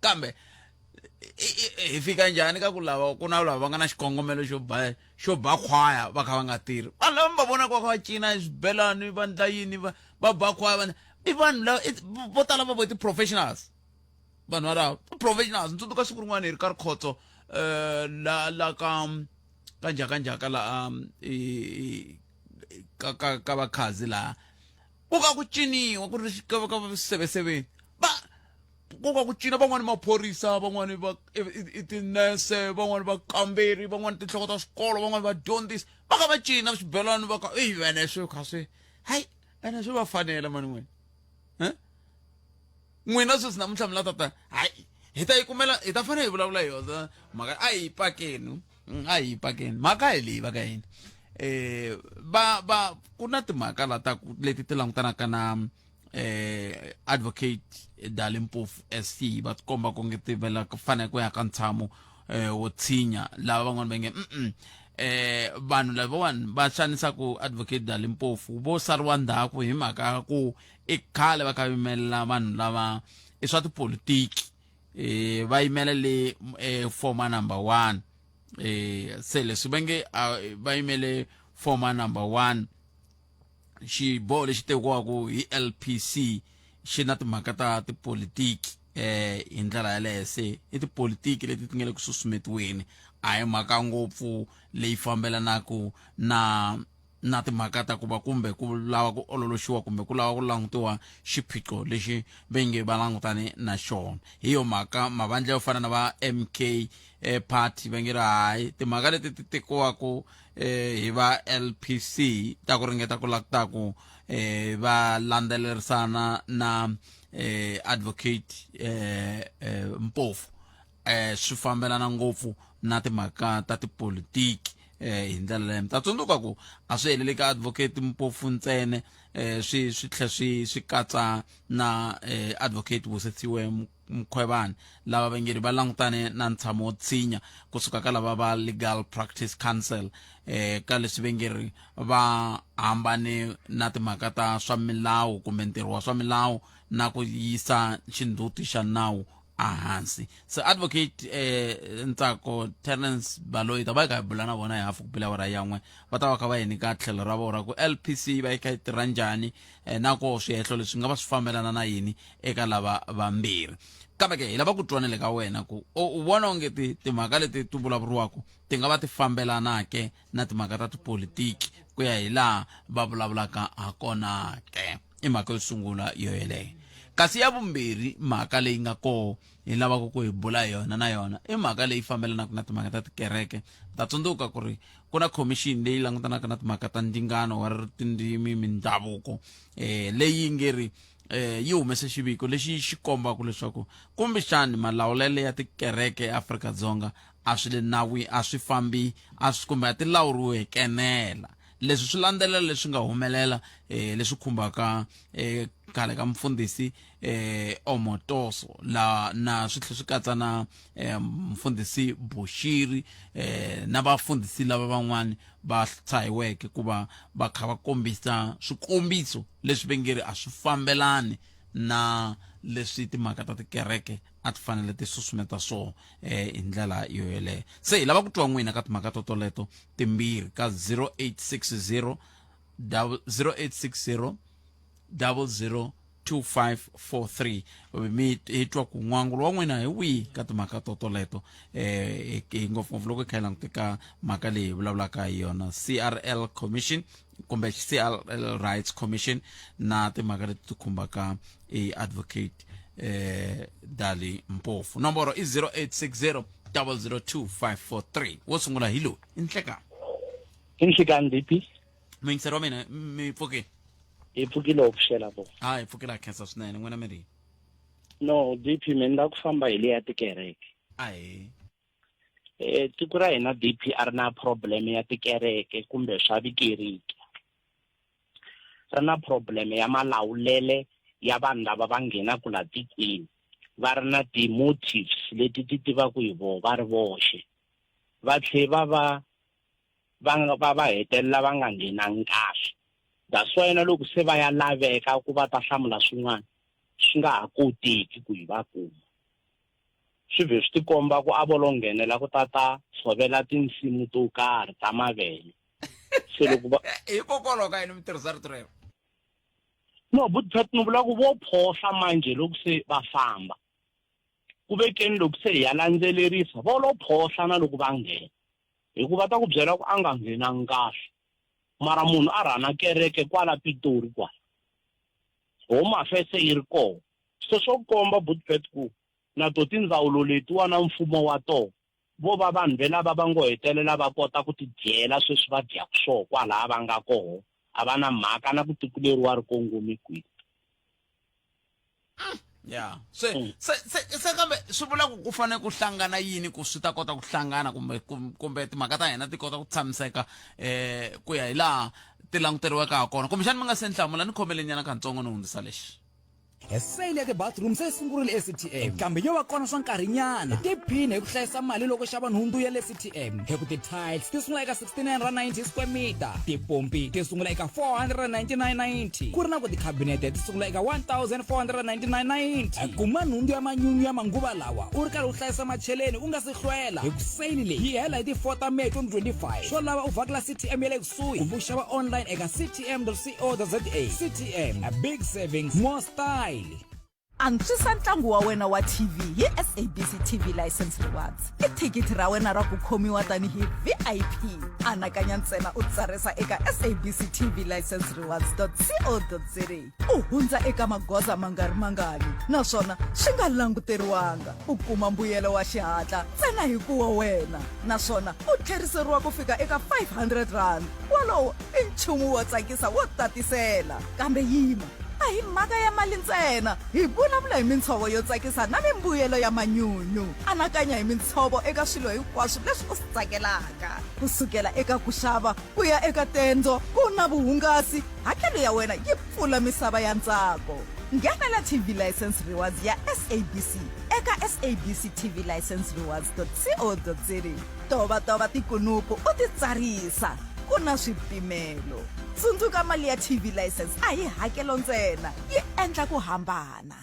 Kambe hi fika njhani ka ku lava ku na lava va nga na xikongomelo xo ba xo ba khwaya va kha va nga tirhi? Vanhu lava mi va vonaka va kha va cina swibelani, va ndla yini, va va ba khwaya, va i vanhu lava vo tala va vo ti-professionals. Vanhu valava professionals. Ni tsundzuka siku rin'wana hi ri ka rikhotso la la ka ka njhaka njhaka la ka ka ka vakhazi laha ku ka ku ciniwa ku ri ka ka seveseveni, va ku ka ku cina van'wani maphorisa, van'wani va i tinese, van'wani vakamberi, van'wani tinhloko ta swikolo, van'wani vadyondzisi, va kha va cina swibelani, va ka eyi ene swi kha swi hayi ene swi va fanela mani n'wina. N'wina sweswi namuntlha mi la tata hayi hi ta yi kumela, hi ta fanele hi vulavula hi yona mhaka. A hi pakeni, a hi pakeni mhaka hi leyi va ka yini va va ku na timhaka la ta leti ti langutanaka na advocate Dali Mpofu SC, va tikomba ku nge tivela ku fanele ku ya ka ntshamo wo tshinya lava van'wana va nge vanhu lavawani va xanisaka advocate Dali Mpofu vo sariwa ndzhaku hi mhaka ya ku i khale va kha yimelela vanhu lava i swa tipolitiki, va yimela le former number 1. Se leswi va nge va yimele former number 1, xiboho lexi tekiwaka hi LPC xi na timhaka ta tipolitiki hi ndlela yaleyo. Se i tipolitiki leti ti nga le ku susumetiweni, a hi mhaka ngopfu leyi fambelanaka na timhaka ta ku va kumbe ku lava ku ololoxiwa kumbe ku lava ku langutiwa xiphiqo lexi ve nge va langutane na xona. Hi yo mhaka mavandla yo fana na va MK party va nge ri hayi, timhaka leti ti tekiwaka hi va LPC ta ku ringeta ku lava ku va landzelerisana na advocate Mpofu swi fambelana ngopfu na timhaka ta tipolitiki hi ndlela leyo. Mi ta tsundzuka ku a swi heleli ka advocate Mpofu ntsena, swi swi tlhe swi swi katsa na advocate Busisiwe Mkhwebane, lava va nge ri va langutane na ntshamo wo tshinya kusuka ka lava va Legal Practice Council ka leswi va nge ri va hambane na timhaka ta swa milawu kumbe ntirho wa swa milawu na ku yisa xindzhuti xa nawu ehansi. Se advocate Ntsako Terence Baloyi ta va yi kha hi bula na vona hi hafu ku bila awara yan'we, va ta va kha va hi nyika tlhelo ra vona ku LPC va yi kha yi tirha njhani na ko swihehlo leswi nga va swi fambelana na yini eka lava vambirhi. Kambe ke hi lava ku twanele ka wena ku u vona onge timhaka leti ti vulavuriwaka ti nga va ti fambelana ke na timhaka ta tipolitiki ku ya hi laha va vulavulaka ha kona ke? I mhaka yo sungula yo yeleyo. Kasi ya vumbirhi mhaka leyi nga koho hi lavaka ku hi bula hi yona na yona i mhaka leyi fambelanaka na timhaka ta tikereke. Ta tsundzuka ku ri ku na khomixini leyi langutanaka na timhaka ta ndzingano wa tindzimi mindhavuko leyi nge ri yi humese xiviko lexi xi kombaka leswaku kumbexani malawulelo ya tikereke eAfrika-Dzonga a swi le nawini, a swi fambi, a swi kumbe a ti lawuriwi hi kenela. Leswi swi landzelela leswi nga humelela leswi khumbaka khale ka mufundhisi Omotoso la na swi tlhela swi katsa na mufundhisi Bushiri na vafundhisi lava van'wani va tshahiweke ku va va kha va kombisa swikombiso leswi va nge ri a swi fambelani na leswi timhaka ta tikereke a ti fanele ti susumeta swona hi ndlela yo yeleyo. Se hi lava ku twa n'wina ka timhaka to toleto timbirhi ka 0860 0860 00 2543, mi hi twa ku n'wangulo wa n'wina hi wihi ka timhaka to toleto, hi ngopfungopfu loko hi kha hi langute ka mhaka leyi hi vulavulaka hi yona, CRL Commission kumbe CRL Rights Commission na timhaka leti ti khumbaka i advocate Dali Mpofu. Nomboro i 0860 002543. Wo sungula hi loyi i nhlekani. I nhlekani DP. Muyingiseri wa mina, mi pfukile? Hi pfukile, u pfuxela vo. Ha hi pfukile, a khensa swinene. N'wina mi ri? No DP, mi ni la ku famba hi leya tikereke. Ahe. Tiko ra hina DP a ri na problem ya tikereke kumbe swa vikeriki, ri na problem ya malawulele. ya vanhu lava va nghenaka la tikweni va ri na ti-motives leti ti tivaka hi voho va ri voxe va tlhe va va va va va hetelela va nga nghenangi kahle that's why na loko se va ya laveka ku va ta hlamula swin'wana swi nga ha koteki ku hi va kuma swi vhe swi tikomba ku a vo lo nghenela ku ta ta tshovela tinsimu to karhi ta mavele se loko va hikokwalaho ka yini mi tirhisa rito rero no but ni vula ku vo phohla manje loko se va famba ku vekeni loko se hi ya landzelerisa vo lo phohla na loko va nghena hikuva ta ku byela ku a nga nghenangi kahle mara munhu a rhana kereke kwala Pitori kwala Home Affairs yi ri kona se swo komba Butpet ku na to tindzawulo letiwa na mfumo wa toho vo va vanhu ve lava va ngo hetelela va kota ku tidyela sweswi va dyaku swoho kwalaya va nga koho a va na mhaka na ku tiko leriwa ri kongome kwihi ya se mm. se se se kambe swi vula ku ku fanele ku hlangana yini ku swi ta kota ku hlangana kumbe kumbe timhaka ta hina ti kota ku tshamiseka eh ku ya hi laha ti languteriweke ha kona kumbexani mi nga se nhlamula ni khomelenyana katsongo ni hundzisa lexi Sale ya ti-bathroom se yi sungurile eCTM kambe yo va kona swa nkarhinyana. Tiphine hi ku hlayisa mali loko xava nhundzu ya le CTM hi ku ti-tiles ti sungula eka R69.90 square meter, tipompi ti sungula eka R499.90 ku ri na ku tikhabinete ti sungula eka R1,499.90. Kuma nhundzu ya manyunyu ya manguva lawa u ri karhi u hlayisa macheleni u nga si hlwela hi ku sale leyi yi hela hi ti 4 ta May 2025. Swo lava u vhakela CTM ya le kusuhi kumbe u xava online eka ctm.co.za. CTM, a big savings, more style. Antswisa ntlangu wa wena wa TV hi SABC TV License Rewards. I thikithi ra wena ra ku khomiwa tanihi VIP. Anakanya ntsena u tsarisa eka sabctvlicenserewards.co.za u hundza eka magoza ma nga ri mangani naswona swi nga languteriwanga u kuma mbuyelo wa xihatla ntsena hi ku wa wena naswona u tlheriseriwa ku fika eka R500. Wolowo i nchumu wo tsakisa wo tatisela. Kambe yima, a hi mhaka ya mali ntsena. Hi vulavula hi mintshovo yo tsakisa na mimbuyelo ya manyunyu. Anakanya hi mintshovo eka swilo hinkwaswo leswi u swi tsakelaka, ku sukela eka ku xava ku ya eka tendzo, ku na vuhungasi, hakelo ya wena yi pfula misava ya ntsako. Nghenela TV License Rewards ya SABC eka sabctvlicenserewards.co.za. Tovatova tikunupu u ti tsarisa. Ku na swipimelo. Tsundzuka mali ya TV license a hi hakelo ntsena, yi endla ku hambana.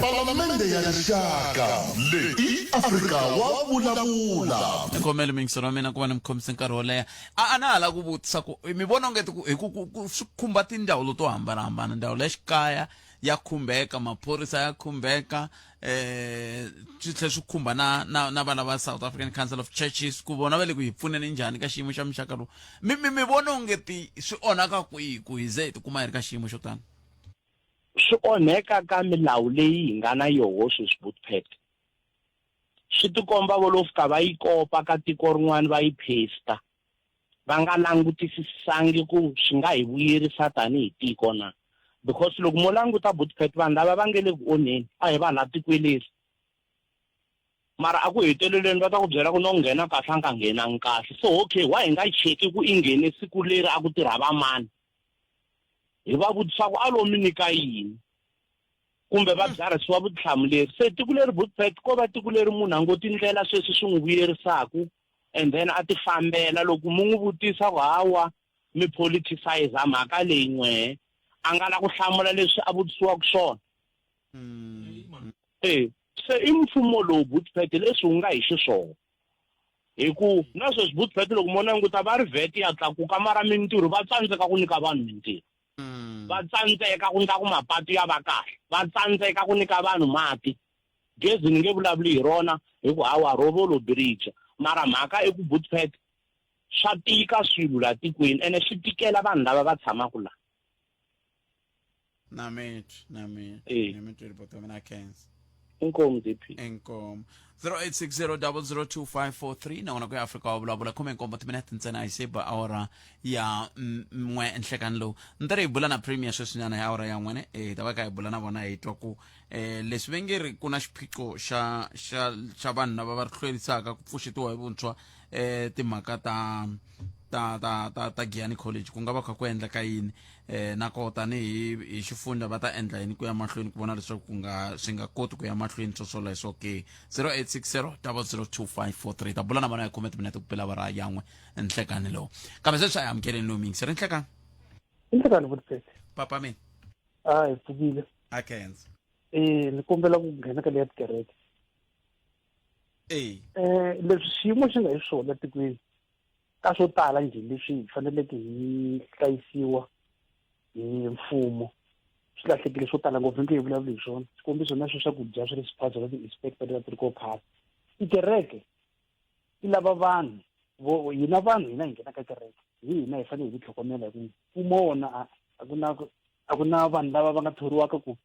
Palamende ya Rixaka leyi i Afrika wa vulavula. Ni khomele mingiselo wa mina ku va ni mi khomise nkarhi wo leha a a na ha lava ku vutisa ku mi vona ongeti ku hi ku ku ku swi khumba tindzawulo to hambanahambana ndzawulo ya xikaya ya khumbeka maphorisa ya khumbeka eh swi tlhela swi khumba na na na vana va South African Council of Churches ku vona va le ku hi pfuneni njhani ka xiyimo xa muxaka lowu mi mi mi vona onge ti swi onhaka kwihi ku hi ze hi tikuma hi ri ka xiyimo xo tani Swi onheka ka milawu leyi hi nga na yoho sweswi Bootpet. Swi tikomba vo lo fika va yi kopa ka tiko rin'wana va yi paste va nga langutisisisangi ku swi nga hi vuyerisa tanihi tiko na. Because loko mo languta Bootpet vanhu lava va nge le ku onheni a hi vanhu la tikweleri. Mara a ku heteleleni va ta ku byela ku no nghena kahle a nga nghenangi kahle. So okay why hi nga cheki ku i nghene siku leri a ku tirha va mani? Hi va vutisa ku a lo mi nyika yini kumbe va byarhisiwa vutihlamuleri. Se tiko leri Bootpet ko va tiko leri munhu a ngo tindlela sweswi swi n'wi vuyerisaku and then a ti fambela loko mi n'wi vutisa ku hawa mi politicize mhaka leyi n'wehe a nga la ku hlamula leswi a vutisiwaka swona. E se i mfumo lowu Bootpet leswi wu nga hi xiswona. Hi ku na sweswi Bootpet loko mo languta va ri VAT ya tlakuka mara mintirho va tsandzeka ku nyika vanhu mintirho. Va tsandzeka ku ndla ku mapatu ya va kahle, va tsandzeka ku nyika vanhu mati. Gezi ni nge vulavuli hi rona hi ku hawa ro vo lo bridge mara mhaka i ku Bootpet swa tika swilo la tikweni ene swi tikela vanhu lava va tshamaka la. Na mitwi na mitwi Eh. na mitwi ripoto mina khensa. Inkomu DP. Inkomu 0860002543 na wona ku ya Afrika wa vulavula khume nkombo timinete ntsena a yi se ba awara ya n'we nhlekani lowu ni ta ri hi bula na premier sweswinyana hi awara ya n'wene hi ta va kha hi bula na vona hi twa ku eh leswi va nge ri ku na xiphiqo xa xa xa vanhu lava va ri hlwerisaka ku pfuxetiwa hi vuntshwa eh timhaka ta ta ta ta ta Giyani College ku nga va kha ku endleka yini eh na koho tanihi hi xifundza va ta endla yini ku ya mahlweni ku vona leswaku ku nga swi nga koti ku ya mahlweni swoswoleswo ke 0860 002543 ta bula na vona hi khume timinete ku pela awara yan'we nhlekani lowu kambe sweswi a hi amukeleni lowu miyingiseri nhlekani Nhlekani vutiseti. Papa mina. A hi pfukile. A khensa. Eh ni kombela ku nghena ka leya tikereke. Eh. Eh leswi xiyimo xi nga hi swona tikweni ka swo tala njhe leswi hi faneleke hi hlayisiwa hi mfumo swi lahlekile swo tala ngopfu nge hi vulavuli hi swona xikombiso na swo swakudya swa le swiphazo swa ti-inspector leti ti ri ko khale tikereke ti lava vanhu vo hina vanhu hina hi nghena ka kereke hi hina hi fanele hi titlhogomela hi ku mfumo wona a ku na a ku na vanhu lava va nga thoriwaka ku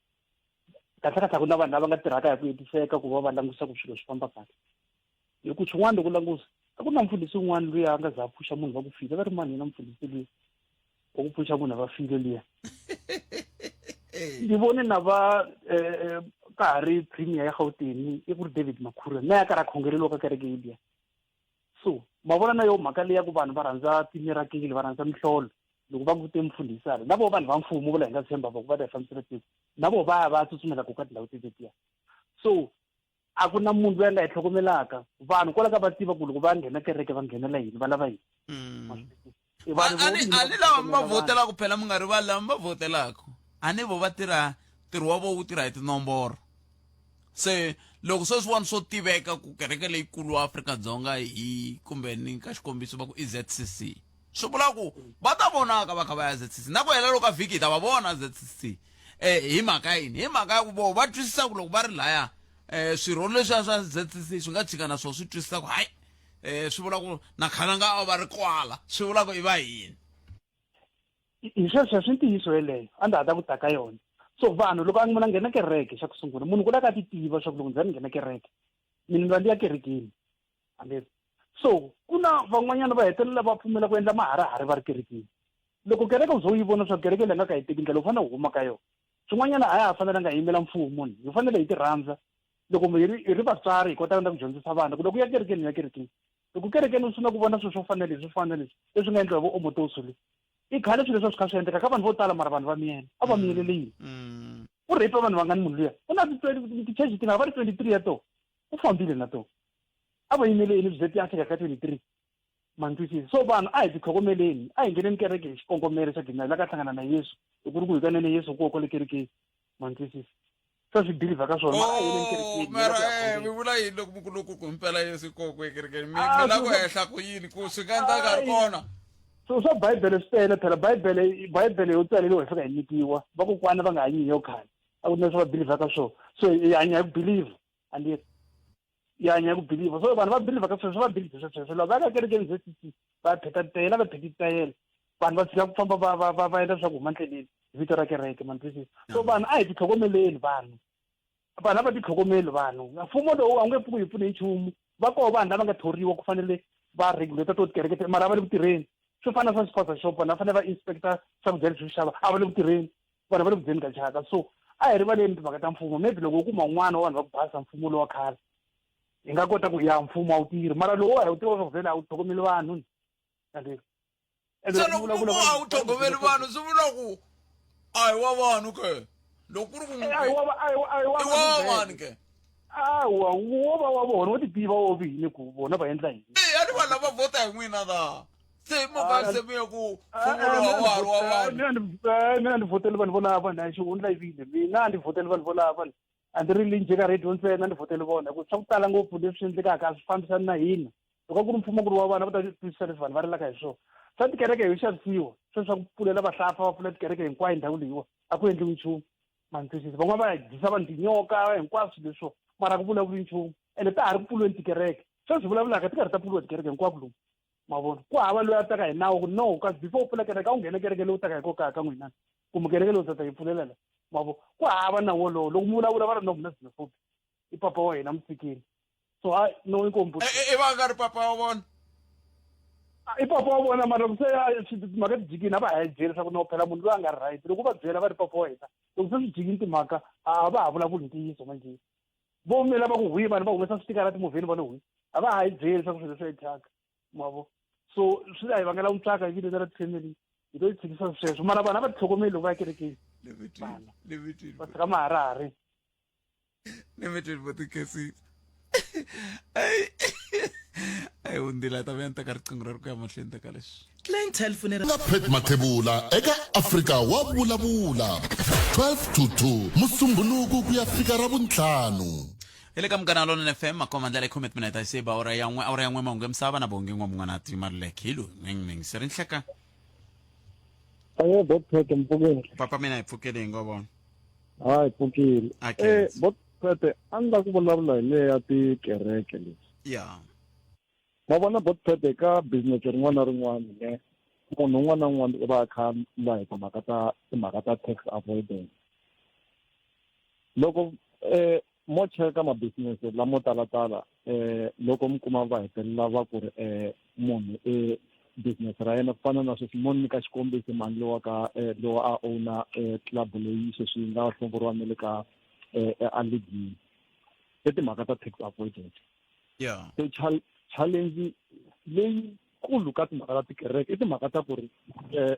kahle kahle a ku na vanhu lava nga tirhaka hi ku hetiseka ku va va langutisa ku swilo swi famba kahle hi ku swin'wana loko langusa a ku na mfundhisi un'wana luya a nga za a pfuxa munhu va ku file va ri mani yena mfundhisi luya wa ku pfuxa munhu va file luya ndzi vone na va eh, eh, ka ha ri premier ya Gauteng i ku ri David Makhura na ya karhi a khongeleriwa ka kereke yeliya so ma vona na yo mhaka leya ku vanhu va rhandza timirakele va rhandza mihlolo loko va ku te mfundhisi a na vo vanhu va mfumo vo la hi nga tshemba va ku va ta hi fambisela tiko na vo va ya va tsutsumela ku ka tindhawu tetetiya so a ku na munhu loyi a nga hi tlhogomelaka vanhu kwala ka va tiva ku loko va nghena kereke va nghenela yini va lava yini mm. a ni lava mi va votelaka phela mi nga rivali lava mi va votelaka a ni vo va tirha ntirho wa vo wu tirha hi tinomboro se loko sweswiwani swo tiveka ku kereke leyikulu wa Afrika-Dzonga hi kumbe ni ka xikombiso va ku i ZCC swi vula ku va ta vonaka va kha va ya ZCC na ku hela loko ka vhiki hi ta va vona ZCC eh hi mhaka yini hi mhaka ya ku vo va twisisa ku loko va ri laya eh swirho leswiya swa ZCC swi nga tshika na swona swi twisisa ku hayi eh swi vula ku na khalanga a va ri kwala swi vula ku i va yini hi sweswo swi ntiyiso yeleyo a ndza ha ta ku ta ka yona so vanhu loko a munhu a nghena kereke xa ku sungula munhu ku lava ka ti tiva swa ku loko ndzi ni nghena kereke mina ni va ndi ya kerekeni hambi so ku na van'wanyana va hetelela va pfumela ku endla maharihari va ri kerekeni loko kereke u ze u yi vona swa kereke leyi nga ka yi teki ndlela u fanele u huma ka yona swin'wanyana a ya ha fanelanga hi yimela mfumo ni hi fanele hi ti rhandza loko hi ri hi ri vatswari hi kota na ku dyondzisa vana ku loko u ya kerekeni ya kerekeni loko kerekeni u sungula ku vona swilo swo fana leswi swo fana leswi leswi nga endliwa hi vo omotoso le i khale swilo leswi swi kha swi endleka ka vanhu vo tala mara vanhu va miyela a va miyelele yini mm. u rape vanhu vangani munhu luya u na ti-charge ti nga va ri 23 ya toho u fambile na toho a va yimele yini byi ya fika ka 23 ma ni twisisa so vanhu a hi titlhogomeleni a hi ngheneni kereke hi xikongomelo xa gina la ka hlangana na yesu hi ku ri ku hikanene yesu koko kwale kerekeni ma ni twisisa swa swi believer ka swona mara a hi yeleni kerekeni oh, mara eh, mi vula yini loko mi ku loko ku himpela yesu koko ekerekeni mi mi la ku hehla ku yini ku swi nga endleka ri kona so swa bibele swi tele phela bibele bibele yo tsaleriwa hi fika hi nyikiwa vakokwana va nga hanyi hi yo khale a ku na swa va believer ka swona so hi hanya hi ku believer and hi hanya hi ku believer so vanhu va believer ka sweswo va believer swa sweswo loko va ka kerekeni ZCC va pheta tayela va pheti tayela vanhu va tshika ku famba va va va va endla swa ku huma ndleleni hi vito ra kereke ma twisisa so vanhu a hi titlhogomeleni vanhu vanhu a va titlhogomeli vanhu mfumo lowu a wu nge pfuki hi pfune hi nchumu va koho vanhu lava nga thoriwa ku fanele va regulate to tikereke mara a va le ku tirheni swo fana swa xiphaza shop vanhu va fanele va inspector swakudya leswi xava a va le ku tirheni vanhu va le ku dyeni ka chaka so a hi rivaleni timhaka ta mfumo maybe loko u kuma un'wana wa vanhu va ku basa mfumo lowa khale hi nga kota ku ya mfumo a wu tirhi mara lowu a hi wu tiva swa vhele a wu tlhogomeli vanhu se loko ku a wu tlhogomeli vanhu swi vula ku a hi wa vanhu ke loko ku ri ku i wa vanhu ke awa wo va wa vona wo ti tiva wo vini ku vona va endla yini a ni vanhu lava vhota hi n'wina la se mo ka se mi ya ku mfumo lowu wa ha ri wa vanhu mina a ni vhoteli vanhu volava na xihundla yivile mina a ni vhoteli vanhu volava a ndzi ri linje ka radio ntsena a ni vhoteli vona hi ku swa ku tala ngopfu leswi endlekaka a swi fambisani na hina loko a ku ri mfumo ku ri wa vana va ta twisisa leswi vanhu va rilaka hi swona swa tikereke hi xavisiwa sweswi swa ku pfulela vahlapfa va pfula tikereke hinkwayo ndhawu leyiwa a ku endliwi nchumu ma ni twisisa van'wana va ya dyisa vanhu tinyoka hinkwaswo leswo mara ku vulavuli nchumu ene ta ha ri ku pfuliweni tikereke sweswi vulavulaka ti karhi ta pfuliwa tikereke hinkwako lomu ma vona ku hava loyi a taka hi nawu ku no kasi before u pfula kereke a wu nghene kereke leyi u taka hi ko kaya ka n'wina kumbe kereke leyi u ta yi pfulelela ma vo ku hava nawu wolowo loko mi vulavula va ri no mina xenophobia i papa wa hina mutshikini so ha no inkombu i va nga ri papa wa vona i papa wa vona mara loko se timhaka ti jikini a va ha yi byeli leswaku no phela munhu loyi a nga ri right loko va byela va ri papa wa hina loko se swi jikini timhaka a va ha vulavuli ntiyiso manjhe vo mela va ku hwi vanhu va humesa switikara timovheni va lo hwi a va ha yi byeli leswaku swilo swi thyaka ma vo So swi ta hi vangela ku tsaka hi vile ra ti-family hi to yi tshikisa sweswo, mara vanhu a va titlhogomeli loko va ya kerekeni, vana va tshika maharihari. Limited for tikhesisa. Ayi ayi undila ta vuya ni teka riqingho ra ri ku ya mahlweni teka leswi. Clientele Funeral. Nga Pat Mathebula eka Afrika wa Vulavula 12 to 2 Musumbhunuku ku ya fika Ravuntlhanu. Hi le ka Munghana Lonene FM makoma ndlela i timinete se ba awara ya n'we awara ya n'we mahungu ya misava na bongi n'wa mun'wana ti Maluleke hi loyi n'win'wingi se ri nhleka. Aye bot Phete mpfukile. Papa mina hi pfukile hi ngo vona. Hayi pfukile. A Eh khensa. bot Phete a ni la ku vulavula hi leya ya tikereke leswi. Ya. Ma vona bot Phete ka business rin'wana na rin'wana ne munhu un'wana na un'wana u va a kha a lwa hi timhaka ta timhaka ta tax avoidance. Loko eh mo cheka ma business lamo talatala eh loko mi kuma va hetelela va ku ri eh munhu e business ra yena ku fana na sweswi mo nyika xikombiso mani lowa ka eh, lowa a owner eh, club leyi sweswi yi nga hlongoriwa na le ka eh, a league i timhaka ta tax avoidance. Se challenge leyikulu ka timhaka ta tikereke i timhaka ta ku ri eh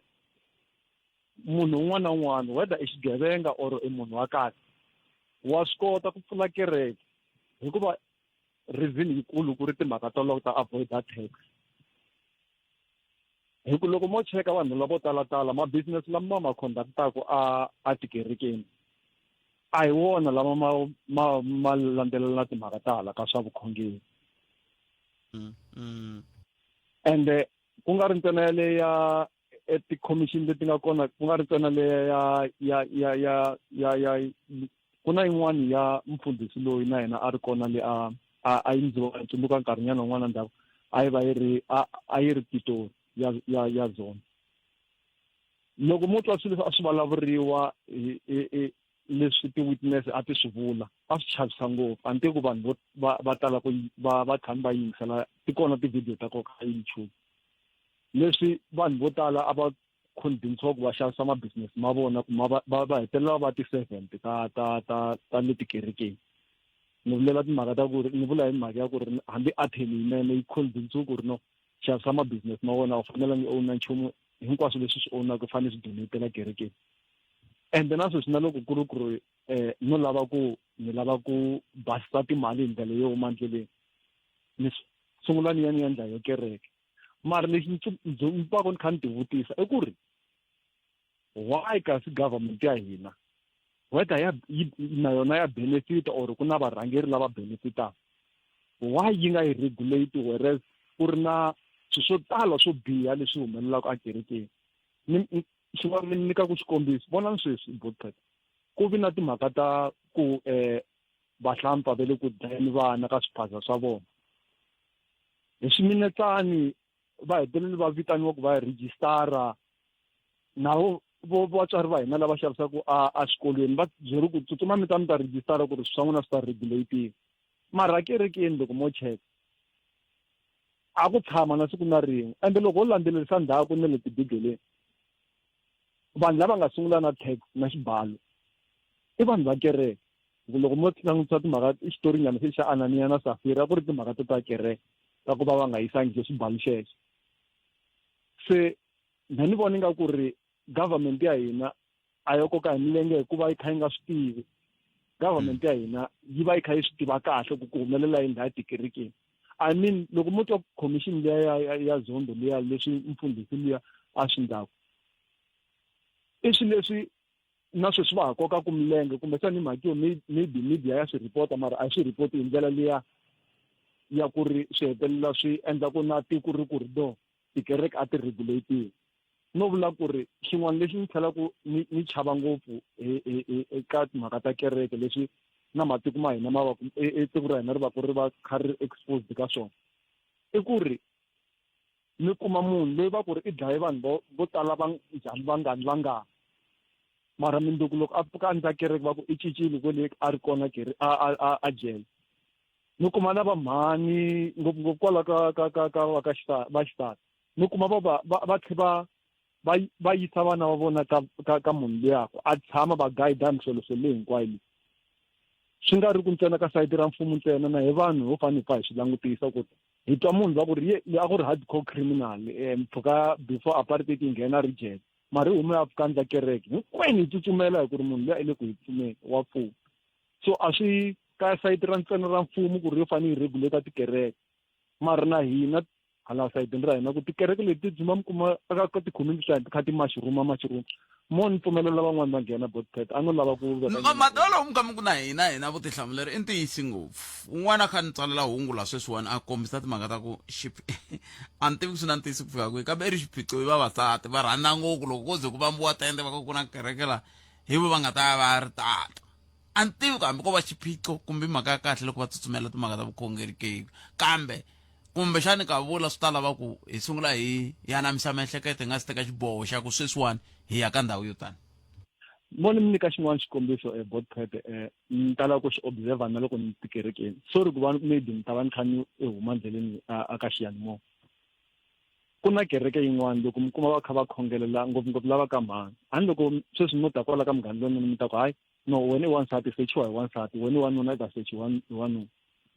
munhu un'wana na un'wana whether i xigevenga or i munhu wa kahle wa swi kota ku pfula kereke hikuva reason yikulu ku ri timhaka ta loko ta avoid tax. Hi ku loko mo cheka vanhu lavo talatala ma business lama ma conductaku a a tikerekeni a hi wona lama ma ma ma landzelela timhaka ta hala ka swa vukhongeri. Ende ku nga ri ntsena yaleyo ya ti-commission leti nga kona ku nga ri ntsena leya ya ya ya ya ya ya ku na yin'wani ya mfundhisi loyi na yena a ri kona le a a a yi ndziwa tsundzuka nkarhinyana wun'wana ndzhaku a yi va yi ri a a yi ri Pitori ya ya ya zone. Loko mo twa swilo leswi a swi vulavuriwa hi hi leswi ti-witness a ti swi vula a swi chavisa ngopfu. A ni tivi ku vanhu vo va va tala ku va va tshame va yingisela ti kona ti-video ta kona ka YouTube. Leswi vanhu vo tala a va convince-iwa ku va xavisa ma business ma vona ku ma va va va hetelela va ti-servant ta ta ta ta le tikerekeni. Ni vulela timhaka ta ku ri ni vula hi mhaka ya ku ri hambi attorney yinene yi convince-iwe ku ri no xavisa ma business ma wena a wu fanelangi u own-a nchumu hinkwaswo leswi swi own-aka u fanele swi donate-ela kerekeni. Ende na sweswi na loko ku ri ku ri no lava ku ni lava ku basisa timali hi ndlela yo huma endleleni ni sungula ni ya ni ya endla yo kereke. Mara lexi ni twaka ni kha ni tivutisa i ku ri why kasi government ya hina whether ya yi na yona ya benefit or ku na varhangeri lava benefitaka why yi nga yi regulate whereas ku ri na swilo swo tala swo biha leswi humelelaka ekerekeni. Ni xin'wana ni nyikaku xikombiso vonani sweswi Botpet ku vi na timhaka ta ku vahlampfa va le ku dlayeni vana ka swiphaza swa vona hi swiminetsani va hetelele va vitaniwa ku va ya rejistara na vo vatswari va hina lava xavisaka a exikolweni va byeri ku tsutsuma mi ta mi ta rejistara ku ri swa n'wina swi ta regulate-iwa. Mara kerekeni loko mo cheka a ku tshama na siku na rin'we ende loko ho landzelerisa ndzhaku na le tibibeleni vanhu lava nga sungula na tax na xibalo i vanhu va kereke. Loko mo langutisa timhaka i xitorinyana se xa Ananiya na Safira ku ri timhaka to ta kereke ta ku va va nga yisangi xo xibalo xexo. Se na ni vona ingaku ri government ya hina a yo koka hi milenge hikuva yi kha yi nga swi tivi. Government ya hina yi va yi kha yi swi tiva kahle ku ku humelela yini laha tikerekeni. I mean loko mo twa commission liya ya ya ya Zondo liya leswi mfundhisi luya a swi ndlaku i swilo leswi na sweswi va ha kokaku milenge kumbexana hi mhaka yo maybe media ya swi report mara a yi swi report hi ndlela liya ya ku ri swi hetelela swi endla ku na tiko ri ku ri no tikereke a ti regulate-iwi. No vula ku ri xin'wana lexi ni tlhelaku ni ni chava ngopfu eka timhaka ta kereke leswi na matiko ma hina ma va e tiko ra hina ri va ku ri va kha ri exposed ka swona i ku ri mi kuma munhu loyi va ku ri i dlaye vanhu vo vo tala va njhani vangani vangani mara minduku loko a pfuka a ndza kereke va ku i cincile kwele a ri kona kere a a a a jele. Mi kuma na va mhani ngopfungopfu kwala ka ka ka ka va ka va xisati mi kuma va va va va tlhe va va va yisa vana va vona ka ka ka munhu luya ku a tshama va guide mihlolohlolo leyi hinkwayo leyi. Swi nga ri ku ntsena ka sayiti ra mfumo ntsena na hi vanhu ho fanele hi pfa hi swi langutisa ku. Hi twa munhu va ku ri ye a ku ri hardcore criminal mpfhuka before apartheid yi nghena ri jele mara i hume a pfuka ndla kereke hinkwenu hi tsutsumela hi ku ri munhu luya i le ku hi pfuneni wa pfuna. So a swi ka sayiti ra ntsena ra mfumo ku ri yo fanele yi regulate tikereke mara na hina hala sayitini ra hina ku tikereke leti ti dzuma mi kuma eka ka ti-community hlaya ti kha ti mushroom mushroom mo ni pfumelela van'wani va nghena botpet a no lava ku veka Mata lawa mi ka mi ku na hina hina vutihlamuleri i ntiyisi ngopfu. Un'wana a kha ni tsalela hungu la sweswiwani a kombisa timhaka ta ku a ni tivi ku swi na ntiyiso ku fika kwihi kambe i ri xiphiqo i vavasati va rhandza ngopfu loko ko ze ku vambiwa tende va ku ku na kereke la hi vo va nga ta ya va ri tata. A ni tivi ku hambi ko va xiphiqo kumbe i mhaka ya kahle loko va tsutsumela timhaka ta vukhongeri ke kambe kumbexani ka vula swi ta lava ku hi sungula hi hi anamisa miehleketo hi nga si teka xiboho xa ku sweswiwani hi ya ka ndhawu yo tani. Mo ni mi nyika xin'wana xikombiso Botpet ni tala ku xi observer na loko ni tikerekeni. Sorry ku va maybe ni ta va ni kha ni huma ndleleni a ka xiyanimoya. Ku na kereke yin'wana loko mi kuma va kha va khongelela ngopfungopfu lava ka mhani. A ni loko sweswi mo ta kwala ka munghana lonene mi ta ku hayi no wena i wansati sechiwa hi wansati, wena i wanuna i ta sechiwa hi wanuna.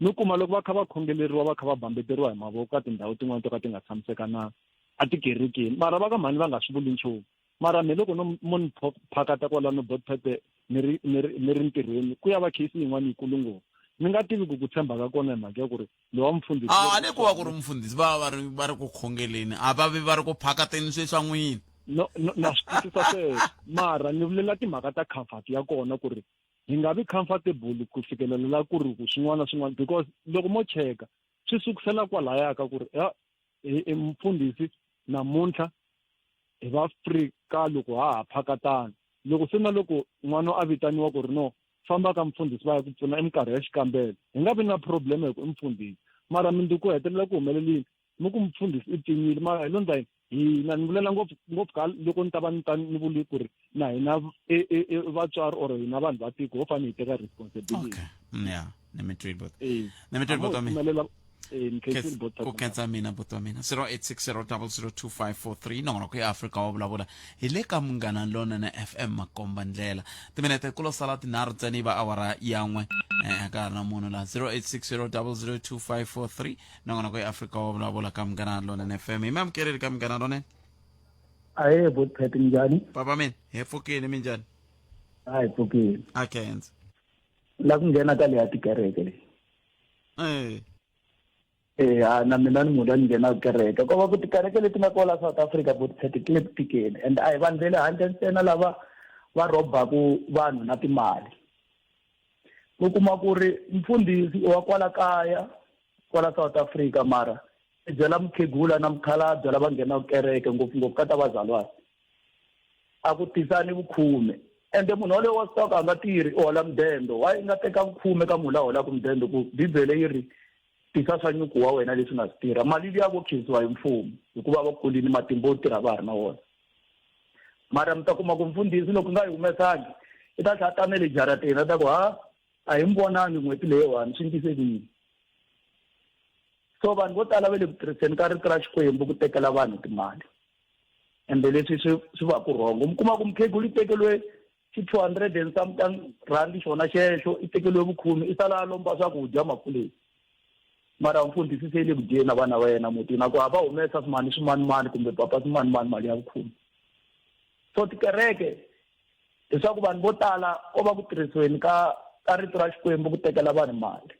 Mi kuma loko va kha va khongeleriwa va kha va bambeteriwa hi mavoko ka tindhawu tin'wana to ka ti nga tshamisekana a tikerekeni mara va ka mhani va nga swi vuli nchumu. Mara me loko no mo ni phakata kwalano Botpete ni ri ni ri ni ri ntirhweni ku ya va case yin'wana yikulu ngopfu. Ni nga tivi ku ku tshemba ka kona hi mhaka ya ku ri lowa mufundhisi A ni ku va ku ri mufundhisi va va ri va ri ku khongeleni a va vi va ri ku phakateni swe swa n'wina. No no na swi twisisa sweswo mara ni vulela timhaka ta comfort ya kona ku ri hi nga vi comfortable ku fikelela la ku ri ku swin'wana na swin'wana because loko mo cheka swi sukusela kwalaya ka ku ri ya i mufundhisi namuntlha hi va free ka loko ha ha phakatana. Loko se na loko n'wana a vitaniwa ku ri no famba ka mufundhisi va ya ku pfuna i minkarhi ya xikambelo hi nga vi na problem hi ku i mufundhisi mara mindzuku ku hetelela ku humelelini mi ku mufundhisi i pfinyile mara hi lo ndza hina ni vulela ngopfu ngopfu ka loko ni ta va ni ta ni vuli ku ri na hina vatswari or hina vanhu va tiko ho fanele hi teka responsibility. Okay. Yeah, ni mi twile bot. Ni mi twile bot wa mina. Ku khensa mina buti wa mina 0860002543 nongonoko ya Afrika wa vulavula hi le ka Munghana Lonene FM makomba ndlela timinete ku lo sala tinharhu ntsena yi va awara ya n'we ka ha ri na munhu la 0860002543 nongonoko ya Afrika wa vulavula ka Munghana Lonene FM hi mi amukeleli ka Munghana Lonene. Ahe bot Pet minjhani? Papa mina hi pfukile minjhani? A hi pfukile. A khensa. La ku nghena ka leya tikereke leyi. Eh a na mina ni munhu loyi ni nghenaka kereke. Ko va ku tikereke leti nga kwala South Africa bot Pet ti le ku tikeni and a hi vanhu ve le handle ntsena lava va rhobaku vanhu na timali. U kuma ku ri mfundhisi i wa kwala kaya kwala South Africa mara i byela mukhegula na mukhalabye lava nghenaka kereke ngopfungopfu ka ta vazalwana a ku tisani vukhume ende munhu waloye wa swi tiva ku a nga tirhi u hola mudende why i nga teka vukhume ka munhu la holaka mudende ku bibele yi ri tisa swa nyuku wa wena leswi nga swi tirha mali liya vo khensiwa hi mfumo hikuva va kulini matimba yo tirha va ha ri na wona mara mi ta kuma ku mfundhisi loko nga yi humesangi i ta tlhela ta na le jarateni a ta ku ha a hi mi vonangi n'hweti leyiwani swi ndlise ku yini so vanhu vo tala va le ku tirhiseni ka rito ra Xikwembu ku tekela vanhu timali ende leswi swi swi va ku rhongo mi kuma ku mukhegula i tekeriwe xi 200 and something rand xona xexo i tekeriwe vukhume i sala a lomba swakudya mafuleni mara mfundhisi se le ku dyeni na vana va yena mutini a ku a va humesa swimani swimanimani kumbe papa swimanimani mali ya vukhume so tikereke leswaku vanhu vo tala ko va ku tirhisiweni ka ka rito ra Xikwembu ku tekela vanhu mali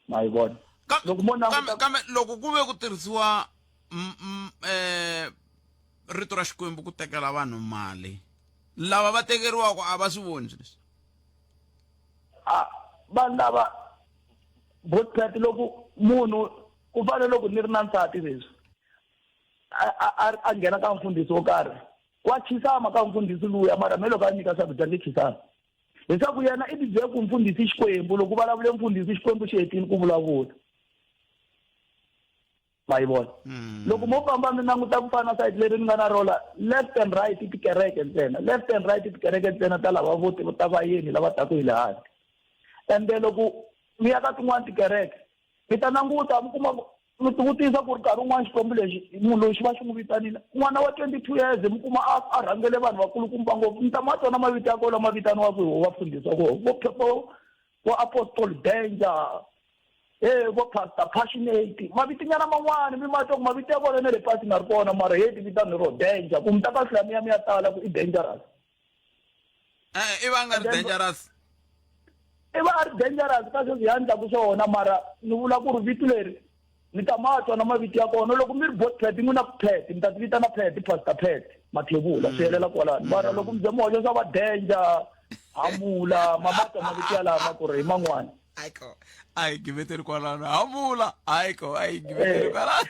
ma yi vona loko mo languta kambe loko ku ve ku tirhisiwa rito ra Xikwembu ku tekela vanhu mali lava va tekeriwaka a va swi voni swilo leswi a vanhu lava botpet loko munhu ku fana loko ni ri na nsati sweswi a nghena ka mfundhisi wo karhi wa khisama ka mfundhisi luya mara me loko a nyika swakudya nge khisami leswaku yena i tibyele ku mfundhisi Xikwembu loko vulavule mfundhisi Xikwembu xi hetile ku vulavula ma yi vona loko mo famba mi languta ku fana na sayiti leri ni nga na rola left and right i tikereke ntsena left and right i tikereke ntsena ta lava vo ta vayeni lava taku hi le handle ende loko mi ya ka tin'wani tikereke mi ta languta mi kuma mi tivutisa ku ri nkarhi wun'wana Xikwembu lexi munhu loyi xi va xi n'wi vitanile n'wana wa 22 years mi kuma a rhangele vanhu vakulukumba ngopfu mi ta ma twa na mavito ya kona lama vitaniwaka hi vafundhisi va kona vo vo vo apostol danger. He vo Pastor Passionate, mavitinyana man'wani mi ma twa ku mavito ya vona na le pasi na ri kona mara he ti vitani ro danger ku mi ta ka hlaya mi ya mi ya tala ku i dangerous. Eh, i va nga ri dangerous. I va a ri dangerous ka sweswi ya endlaku swona mara ni vula ku ri vito leri mi ta ma twa na mavito ya kona loko mi ri bot pet n'wina pet mi ta ti vitana pet pastor pet mathebula swi helela kwalano mara loko mi ze mi hoxa swa va danger hamula ma ma twa mavito yalama ku ri hi man'wani ayiko a hi giveteli kwalano hamula ayiko a hi giveteli eh. kwalano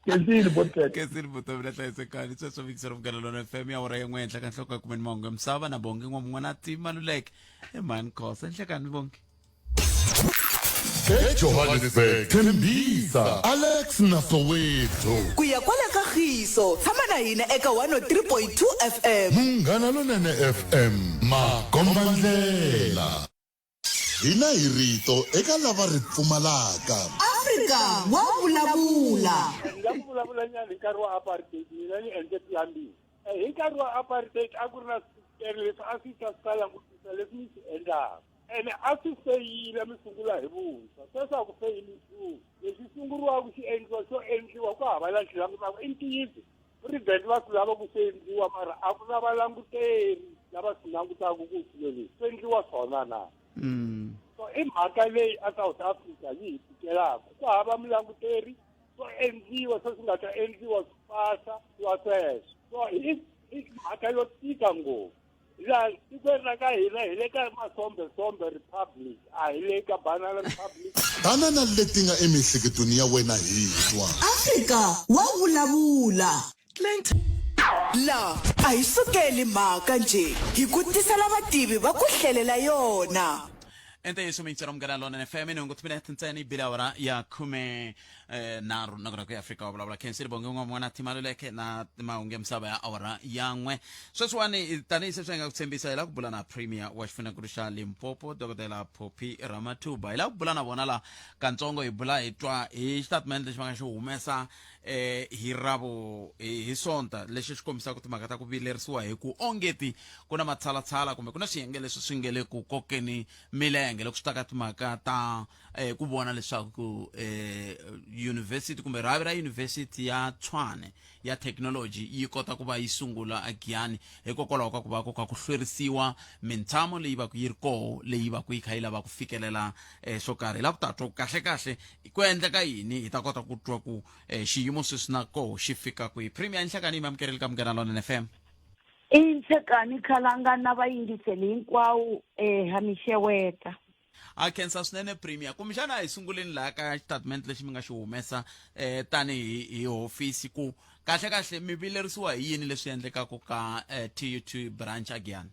kensini botpet kensini vutomi la hlayisekani sweswo vikisero munghana lona fm ya wora yin'we henhla ka nhloko ya kumeni mahungu ya misava na bongi n'wamun'wana timaluleke emhani khosa nhlekani bongi ejohannesburg tembisa alex na soweto ku ya kwala ka khiso tshama na hina eka 103.2 fm munghana lonene fm makombandlela Hina hi rito eka lava ri pfumalaka. Afrika wa vulavula. Ni nga ku vulavula nyana hi nkarhi wa apartheid mina ni endle plumbing eh, hi nkarhi wa apartheid a ku ri na switere leswi a swi ta swi ta langutisa leswi mi swi endlaka ene a swi feyila mi sungula hi vuntshwa sweswi a ku feyili nchumu lexi sunguriwaka xi endliwa xo endliwa ku hava la xi langutaka i ntiyiso President va swi lava ku swi endliwa mara a ku na valanguteri lava swi langutaka ku swilo leswi swi endliwa swona na mm. so i mhaka leyi a South Africa yi hi tikelaka ku hava mulanguteri swo endliwa swo swi nga ta endliwa swi pasa swa sweswo so i mhaka yo tika ngopfu laha tikweni ra ka hina hi le ka masombesombe republic a hi le ka banana republic Tana na leti nga emiehleketweni ya wena hi twa. Afrika wa vulavula. La a hi sukeli mhaka njhe hi ku tisela vativi va ku hlelela yona. I ntiyiso miyingiseri wa Munghana Lonene FM nhungu timinete ntsena yi bile awara ya khume eh, nharhu na ku ya Afrika wa vulavula Khensi Bonge n'wa n'wana Thimaluleke na mahungu ya misava ya awara ya n'we sweswiwani tanihi se swi nga ku tshembisa hi lava ku bula na premier wa xifundzhankulu xa Limpopo Dokodela Phophi Ramathuba hi lava ku bula na vona la kantsongo hi bula hi twa hi xitatimende lexi va nga xi humesa eh hi ravo hi sonta lexi xi kombisaka timhaka ta ku vilerisiwa hi ku ongeti ku na matshalatshala kumbe ku na swiyenge leswi swi nge le ku kokeni milenge loko swi ta ka timhaka ta eh, ku vona leswaku eh, university kumbe rhavi ra university ya Tshwane ya thekinoloji yi kota ku va yi sungula eGiyani hikokwalaho ka ku va ku kha ku hlwerisiwa mintshamo leyi va ku yi ri koho leyi va ku yi kha yi lava ku fikelela eh, swo karhi hi lava ku ta twa ku kahle-kahle ku endleka yini hi ta kota ku twa ku eh, xiyimo sweswi na koho xi fika kwihi premier nhlekani yi mi amukerile ka Munghana Lonene FM I Nhlekani Khalanga na vayingiseli hinkwawo eh ha mi xeweta. Ha khensa swinene Premier. Kumbexana a hi sunguleni laha ka xitatimende lexi mi nga xi humesa eh tanihi hi hofisi ku kahle kahle mi vilerisiwa hi yini leswi endlekaka ka eh, TUT branch a Giyani?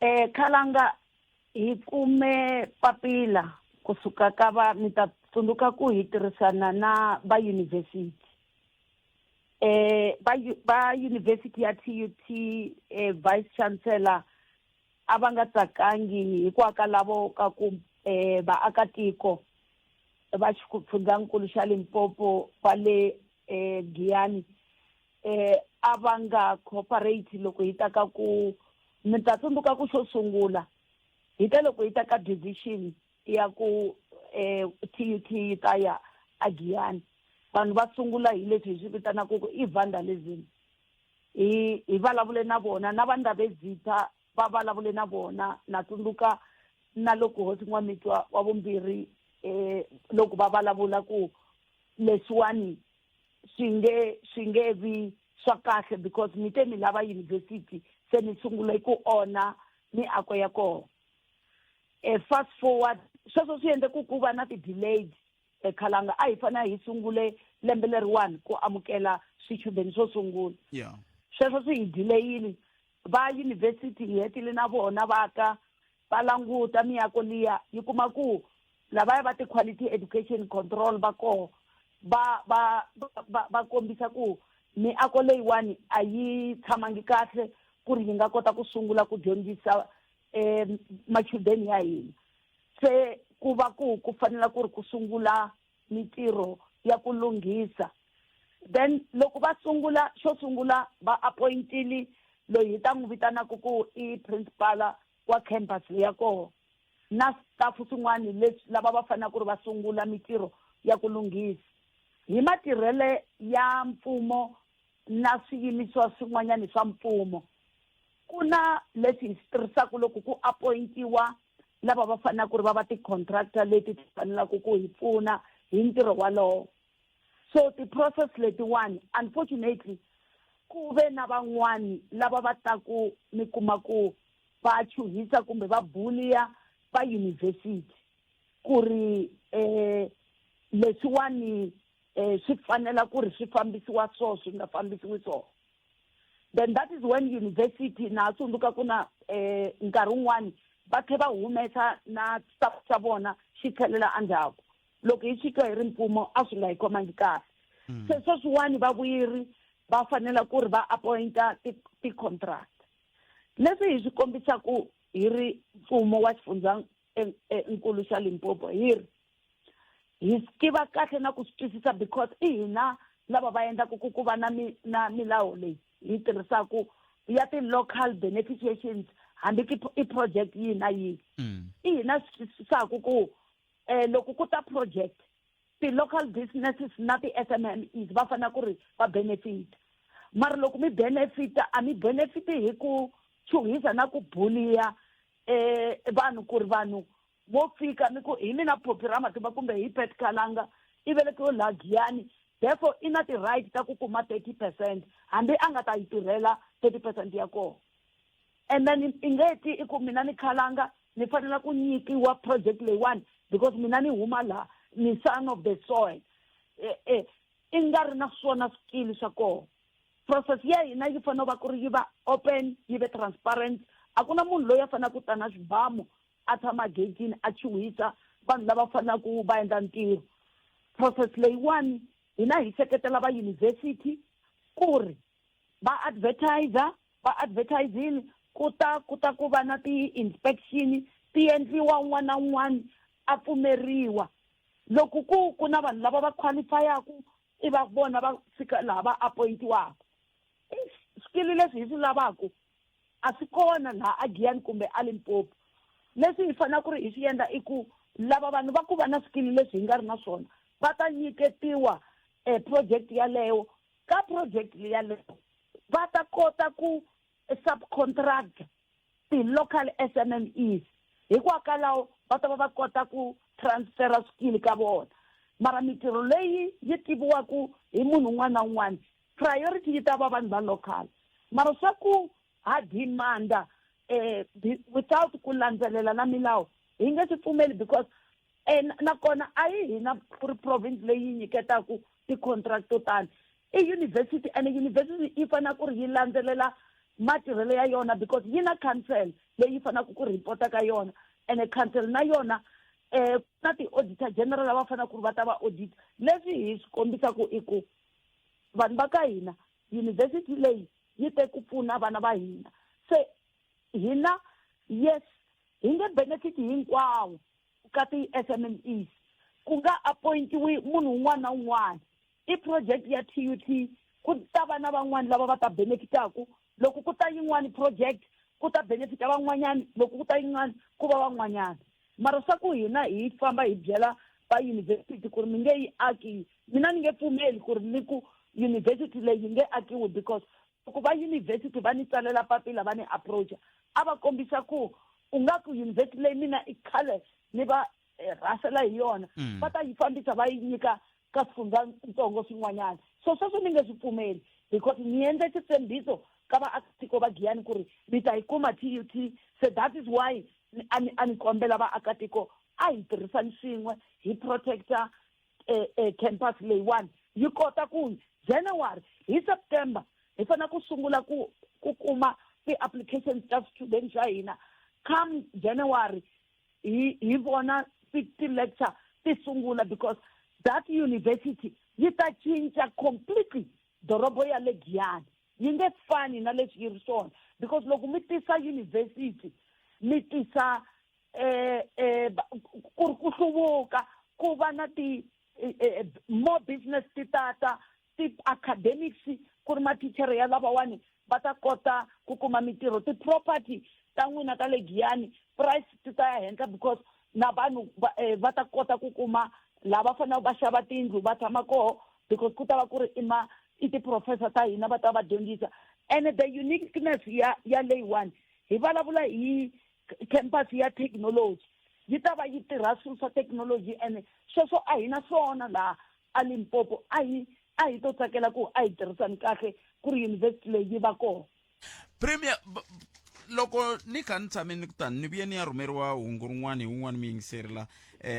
Eh Khalanga hi kume papila kusuka ka va mi ta tsundzuka ku hi tirhisana na va university eh va va university ya TUT eh, vice chancellor a va nga tsakangi hikwalavo ka ku eh, vaakatiko va xifundzankulu xa Limpopo va le eh, Giyani eh, a va nga cooperate loko hi ta ka ku mi ta tsundzuka ku xo sungula hi ta loko hi ta ka decision ya ku eh, TUT yi ta ya aGiyani vanhu va sungula hi leswi hi swi vitanaka ku i vandalism hi hi vulavule na vona na va Ndabezitha va vulavule na vona na tsundzuka na loko hosi N'wamitwa wa vumbirhi eh loko va vulavula ku leswiwani swi nge swi nge vi swa kahle because mi te mi lava university se mi sungule ku onha miako ya kona eh fast forward sweswo swi endle ku ku va na ti-delayed ekhalanga a hi fanele hi sungule lembe leriwani ku amukela swichudeni swo sungula yeah. sweswo swi hi delayile va university hi hetile na vona va ta va languta miako liya yi kuma ku lavaya va ti-quality education control va koho va va va va kombisa ku miako leyiwani a yi tshamangi kahle ku ri yi nga kota ku sungula ku dyondzisa um machudeni ya hina se ku va ku ku fanela ku ri ku sungula mitirho ya ku lunghisa then loko va sungula xo sungula va appointile loyi hi ta n'wi vitanaka ku i principal wa campus ya koho na staff swin'wana leswi lava va fanelaka ku ri va sungula mitirho ya ku lunghisa. Hi matirhele ya mfumo na swiyimisiwa swin'wanyana swa mfumo, ku na leswi hi swi tirhisaka loko ku apoyintiwa lava va fanelaka ku ri va va ti-contractor leti ti fanelaka ku hi pfuna hi ntirho walowo. So ti-process letiwani unfortunately ku ve na van'wani lava va taku mi kuma ku va chuhisa kumbe va buliya va university ku ri um leswiwani um swi fanela ku ri swi fambisiwa so swi nga fambisiwi so. Then that is when university na ha tsundzuka ku na um nkarhi wun'wani va tlhe va humesa na staff xa vona xi tlhelela endzhaku. Loko hi swi twa hi ri mfumo a swi nga hi khomangi kahle. Se sweswiwani va vuyeri va fanela ku ri va appointa ti-contract. Leswi hi swi kombisaku hi ri mfumo wa xifundza nkulu xa Limpopo hi ri hi tiva kahle na ku swi twisisa because i hina lava va endlaku ku ku va na na milawu leyi hi tirhisaku ya ti-local beneficiations hambi i project yihi na yihi. I hina swi twisisaku ku loko ku ta project ti-local businesses na ti-S_M_M_Es va fanele ku ri va benefit. Mara loko mi benefita a mi benefit hi ku chuhisa na ku buliya vanhu ku ri vanhu vo fika mi ku hi mina Phophi Ramatimba kumbe hi Pat Kalanga i velekiwe laha Giyani, therefore i na ti-right ta ku kuma 30% hambi a nga ta yi tirhela 30% ya kona. And then i nge ti i ku mina ni Khalanga ni fanela ku nyikiwa project leyiwani because mina ni huma laha, ni son of the soil. I nga ri na swona swikili swa kona. Process ya hina yi fanele va ku ri yi va open, yi ve transparent. A ku na munhu loyi a faneleke ku ta na xibamu a tshama gate-ini a chuhisa vanhu lava faneleke va endla ntirho. Process leyiwani hina hi seketela va university ku ri va advertiser, va advertising ku ta ku ta ku va na ti-inspection ti endliwa un'wana na un'wana a pfumeriwa. Loko ku ku na vanhu lava va qualify-aku i va vona va fika laha va appointiwaka. If swikili leswi hi swi lavaku a swi kona laha a Giyani kumbe a Limpopo, leswi hi fanelaka ku ri hi swi endla i ku lava vanhu va ku va na swikili leswi hi nga ri na swona va ta nyiketiwa project yaleyo. Ka project yaleyo va ta kota ku subcontract ti-local S_M_M_Es, hikwalaho va ta va va kota ku transfera swikili ka vona. Mara mitirho leyi yi tiviwaka hi munhu un'wana na un'wana, priority yi ta va vanhu va local. Mara swa ku ha demand-a without ku landzelela na milawu hi nge swi pfumeli because nakona a hi hina ku ri province leyi yi nyiketaka ti-contract to tani. I university, and university yi fanele ku ri yi landzelela matirhelo ya yona because yi na council leyi yi faneleke ku report-a ka yona, and council na yona na ti-auditor general lava faneleke ku ri va ta va audit. Leswi hi swi kombisaka i ku vanhu va ka hina university leyi yi te ku pfuna vana va hina, se hina yes hi nge benefit hinkwawo ka ti-S_M_M_Es, ku nga appointiwi munhu un'wana na un'wana. I project ya T_U_T, ku ta va na van'wani lava va ta benefitaku. Loko ku ta yin'wani project ku ta benefita van'wanyani, loko ku ta yin'wani ku va van'wanyana. Mara swa ku hina hi famba hi byela va university ku ri mi nge yi aki, mina ni nge pfumeli ku ri ni ku university leyi yi nge akiwi because loko va university va ni tsalela papila va ni approach-a a va kombisa ku u nga ku university leyi mina i khale ni va rhasela hi yona, va ta yi fambisa va yi nyika ka swifundzatsongo swin'wanyana. So sweswo ni nge swi pfumeli because ni endle xitshembiso ka vaakatiko va Giyani ku ri mi ta yi kuma T_U_T, se that is why a ni a ni kombela vaakatiko a hi tirhisani swin'we hi protector campus leyiwani yi kota ku January hi September hi fanele ku sungula ku ku kuma ti-applications ta swichudeni swa hina. Come January hi hi vona ti-lecture ti sungula because that university yi ta cinca completely dorobo ya le Giyani, yi nge fani na leswi yi ri swona because loko mi tisa university mi tisa ku ri ku hluvuka ku va na ti more business ti tata ti-academics ku ri mathinchere ya lavawani va ta kota ku kuma mitirho, ti-property ta n'wina ta le Giyani price ti ta ya henhla because na vanhu va, eh, va ta kota ku kuma laha va faneleke va xava tindlu va tshama koho because ku ta va ku ri i ma i ti-professor ta hina va ta va dyondzisa. And the uniqueness ya ya leyiwani, hi vulavula hi campus ya technology, yi ta va yi tirha swilo swa technology, and sweswo a hi na swona laha a Limpopo. A hi to tsakela ku a hi tirhisani kahle ku ri university leyi yi va kona. Premier, loko ni kha ni tshame ni kutani ni vuye ni ya rhumeriwa hungu rin'wana hi wun'wana muyingiseri la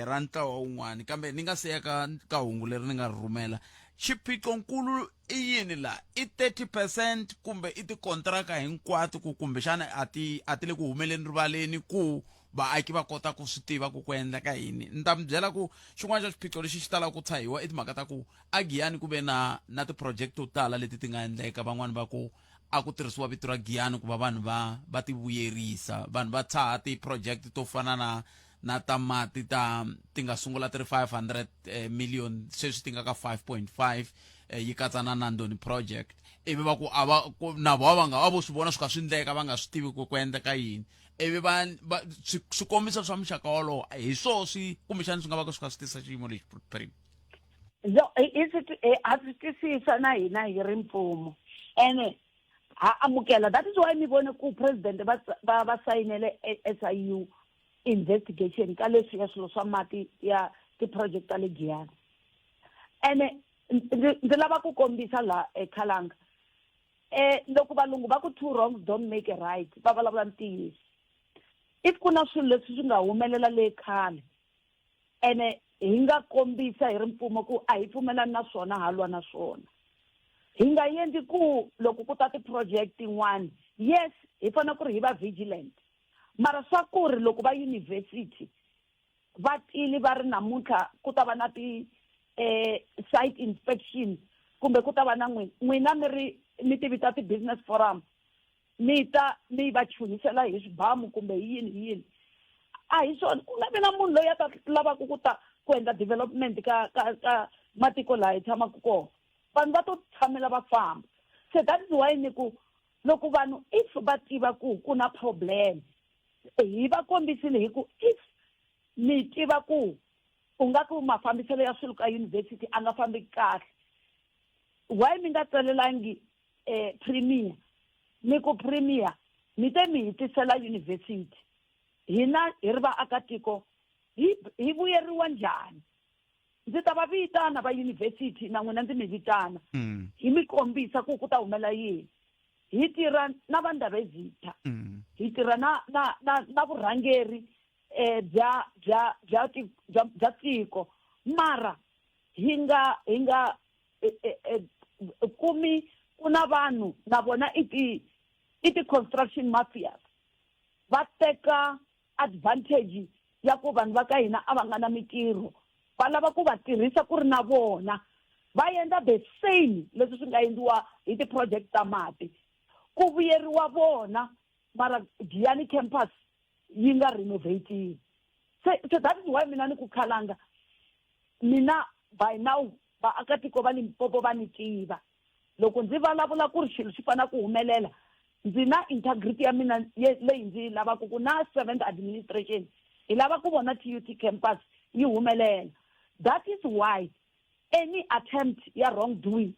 ra ntlawa wun'wana, kambe ni nga se ya ka hungu leri ni nga ri rhumela, xiphiqonkulu i yini la? I 30% kumbe i tikontraka hinkwato ku kumbexana a ti le ku humeleni rivaleni ku vaaki va kota ku swi tiva ku ku endleka yini? Ni ta mi byela ku xin'wana xa xiphiqo lexi xi talaka ku tshahiwa i timhaka ta ku aGiyani ku ve na ti-project to tala leti ti nga endleka, van'wani va ku a ku tirhisiwa vito ra Giyani ku va vanhu va ti vuyerisa. Vanhu va tshaha ti-project to fana na ta mati ta ti nga sungula ti ri 500 million, sweswi ti nga ka 5.5, yi katsa na Nandoni project, ivi va ku a va na vona va nga va vo swi vona swi kha swi endleka, va nga swi tivi ku endleka yini, ivi va swikombiso swa muxaka wolowo hi swoho swi kumbexana swi nga va ka swi kha swi tisa xiyimo lexi, Prim. No, ha swi twisisa na hina hi ri mfumo, ene ha amukela. That is why mi vone ku president va sayinele SIU investigation ka leswi ya swilo swa mati ya ti-project ta le Giyani. Ene ndzi lava ku kombisa laha eKhalanga, loko valungu va ku "two wrongs don't make a right", va vulavula ntiyiso. If ku na swilo leswi swi nga humelela le khale, ene hi nga kombisa hi ri mfumo ku a hi pfumelani na swona, ha lwa na swona, hi nga endli ku loko ku ta ti-project tin'wani, yes, hi fanele ku ri hi va vigilant, mara swa ku ri loko va university va tili va ri namuntlha ku ta va na ti site inspection, kumbe ku ta va na n'wina mi ri mi ti vita ti-business forum, mi ta mi va chuhisela hi swibamu kumbe hi yini hi yini, a hi swona. Ku nga vi na munhu loyi a ta lavaka ku ta ku endla development ka matiko laha hi tshamaka kona, vanhu va to tshamela va famba. Se that is why ni ku loko vanhu if va tiva ku ku na problem, hi va kombisile hi ku if mi tiva ku u nga ku mafambiselo ya swilo ka university a nga fambi kahle, why mi nga tsalelangi premier, mi ku premier mi te mi hi tisela university, hina hi ri vaakatiko hi vuyeriwa njhani? Ndzi ta va vitana va university na n'wina ndzi mi vitana, hi mi kombisa ku ku ta humela yini. Hi tirha na va Ndabezitha, hi tirha na vurhangeri bya tiko, mara hi nga kumi ku na vanhu na vona i ti construction mafias, va teka advantage ya ku vanhu va ka hina a va nga na mitirho, va lava ku va tirhisa ku ri na vona va endla the same leswi swi nga endliwa hi ti-project ta mati, ku vuyeriwa vona, mara Giyani campus yi nga renovatiwi. Se that is why mina ni ku Khalanga, mina by now vaakatiko va Limpopo va ni tiva, loko ndzi vulavula ku ri xilo xi fanele ku humelela, ndzi na integrity ya mina leyi ndzi yi lavaka ku na seventh administration hi lava ku vona TUT campus yi humelela. That is why any attempt ya wrong doing,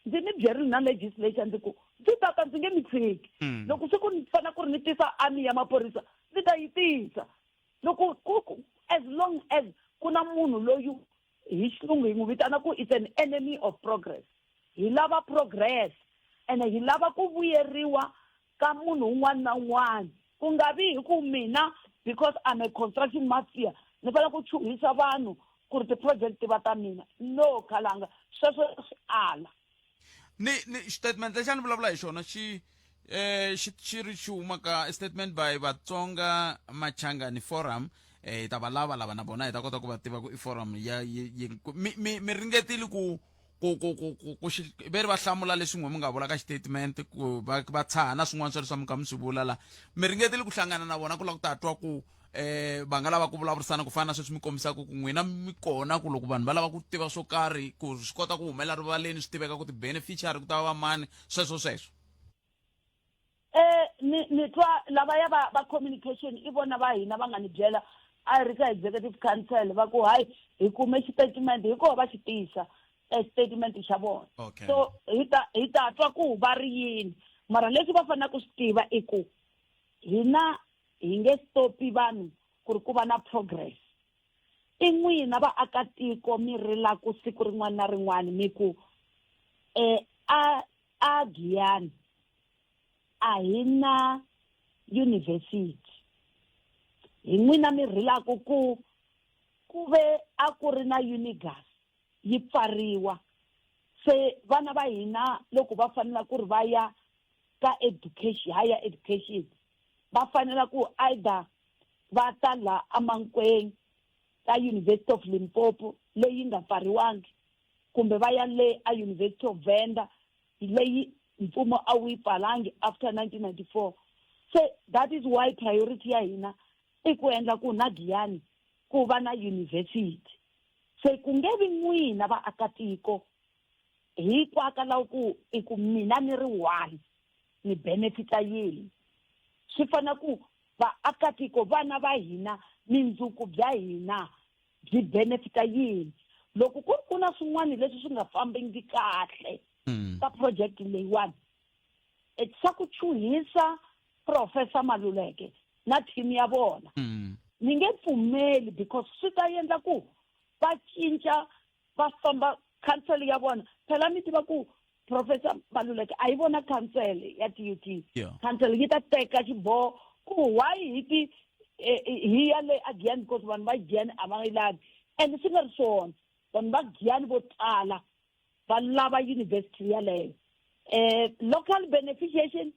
ndzi mi byerile na legislature, ndzi ku ndzi ta ka ndzi nge mi tshiki. Loko siku ni fanele ku ri ni tisa army ya maphorisa, ndzi ta yi tisa, loko ku as long as ku na munhu loyi hi xilungu hi n'wi vitana ku it's an enemy of progress. Hi lava progress, ene hi lava ku vuyeriwa ka munhu un'wana na un'wana, ku nga vi hi ku mina because I'm a construction mafia ni fanele ku chuhisa vanhu ku ri ti-project ti va ta mina. No, Khalanga, sweswo swi ala. Ni statement lexi a ni vulavula hi xona xi xi ri xi huma ka statement by Vatsonga Machangani Forum. Hi ta va lava lava na vona, hi ta kota ku va tiva ku i forum ya mi ringetile ku xi ve ri va hlamula leswi n'we mi nga vula ka xitatement, ku va tshaha na swin'wana swa leswi mi kha mi swi vula la. Mi ringetile ku hlangana na vona ku lava ku ta twa ku va nga lava ku vulavurisana ku fana na sweswi mi kombisaka ku n'wina mi kona, ku loko vanhu va lava ku tiva swo karhi, ku swi kota ku humela rivaleni, swi tiveka ku ti-beneficiary ku ta va mani, sweswo sweswo? Eh ni ni twa lavaya va va communication i vona va hina va nga ni byela a hi ri ka executive council va ku hayi hi kume xitatimende hi koho va xi tisa e statement xa vona okay. so hi ta hi ta twa ku va ri yini mara leswi va faneleke ku swi tiva i ku hina hi nge stopi vanhu ku ri ku va na progress i n'wina vaakatiko mi rilaku siku rin'wana na rin'wana mi ku um a a Giyani a hi na university hi n'wina mi rilaka ku ku ve a ku ri na unigas yi pfariwa se vana va hina loko va fanela ku ri va ya ka education higher education va fanela ku either va ta la amankweng ka University of Limpopo leyi nga pfariwangi kumbe va ya le a University of Venda leyi mfumo a wu yi pfalangi after 1994 se that is why priority ya hina i ku endla ku na Giyani ku va na university se ku nge vi n'wina vaakatiko hikwakalaho ku i ku mina ni ri one ni benefita yini swi fana ku vaakatiko vana va hina mindzuku bya hina byi benefita yini loko ku ri ku na swin'wana leswi swi nga fambingi kahle mm. ka project leyiwani swa ku chuhisa professor Maluleke na team ya vona mm. ni nge pfumeli because swi ta endla ku va cinca va famba council ya vona phela mi tiva ku professor Maluleke a yi vona council ya TUT yeah. council yi ta teka xiboho ku why hi ti eh, eh, hi ya le a Giyani because vanhu va Giyani a va yi lavi and swi nga ri swona vanhu va Giyani vo tala va lava university yaleyo eh local beneficiation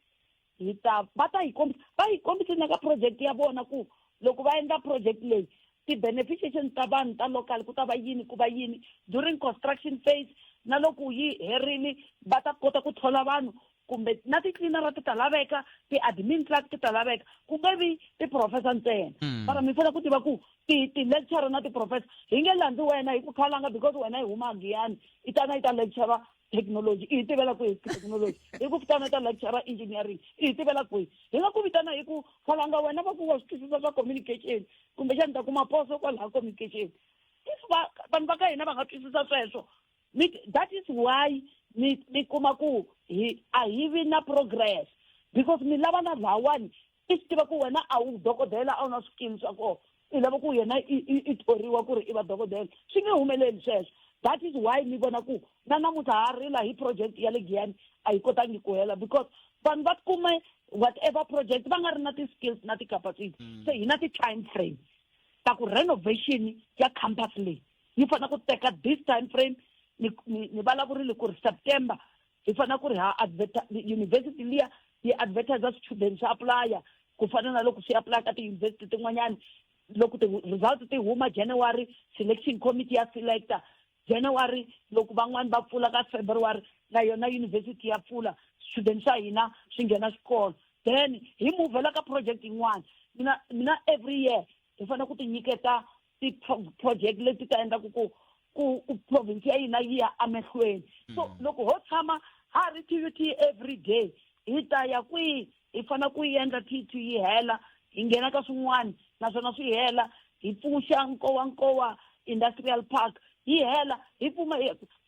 hi ta va ta yi kombisa va yi kombise na ka project ya vona ku loko va endla project leyi ti-beneficiation ta vanhu ta local ku ta va yini ku va yini during construction phase na loko yi herile va ta kota ku thola vanhu kumbe na ti-cleanera ti ta laveka ti-admin clerk ti ta laveka ku nge vi ti-professor ntsena mm. mara mi fanele ku tiva ku ti-lecturer na ti-professor hi nge landzi wena hi ku khalanga because wena hi huma giyani i tana i ta lecturer technology i hi tivela kwihi technology hi ku vitana ta lecturer engineering i hi tivela kwihi hi nga ku vitana hi ku khalanga wena va ku wa swi twisisa swa communication kumbexani ta kuma poso kwalaha communication if va vanhu va ka hina va nga twisisa sweswo mi that is why mi mi kuma ku hi a hi vi na progress because mi lava na lawani i swi tiva ku wena a wu dokodela a wu na swikili swa kona i lava ku yena i thoriwa ku ri i va dokodela swi nge humeleli sweswo that is why mi vona ku na namuntlha ha rila hi project ya le giyani a yi kotangi ku hela because vanhu va kume whatever project va nga ri na ti-skills na ti-capacity mm. se hi na ti-time frame ta ku renovation ya campus leyi yi fanele ku teka this time frame ni ni vulavurile ku ri september hi fanele ku ri ha university liya yi advertise swichudeni swi apulaya ku fana na loko swi apulaya ka tiyunivhesiti tin'wanyana loko ti-results ti huma january selection committee ya selector january loko van'wani va pfula ka february na yona university ya pfula swichudeni swa hina swi nghena xikolo then hi muvhela ka project yin'wana mina mina every year hi fanele ku ti nyiketa ti-project leti ta endlaku ku ku ku province ya hina yi ya emahlweni so mm. loko ho tshama ha ri TUT every day hi ta ya kwihi hi fanele ku yi endla TUT yi hela hi nghena ka swin'wana naswona swi hela hi pfuxa nkowa nkowa industrial park yi hela hi pfuma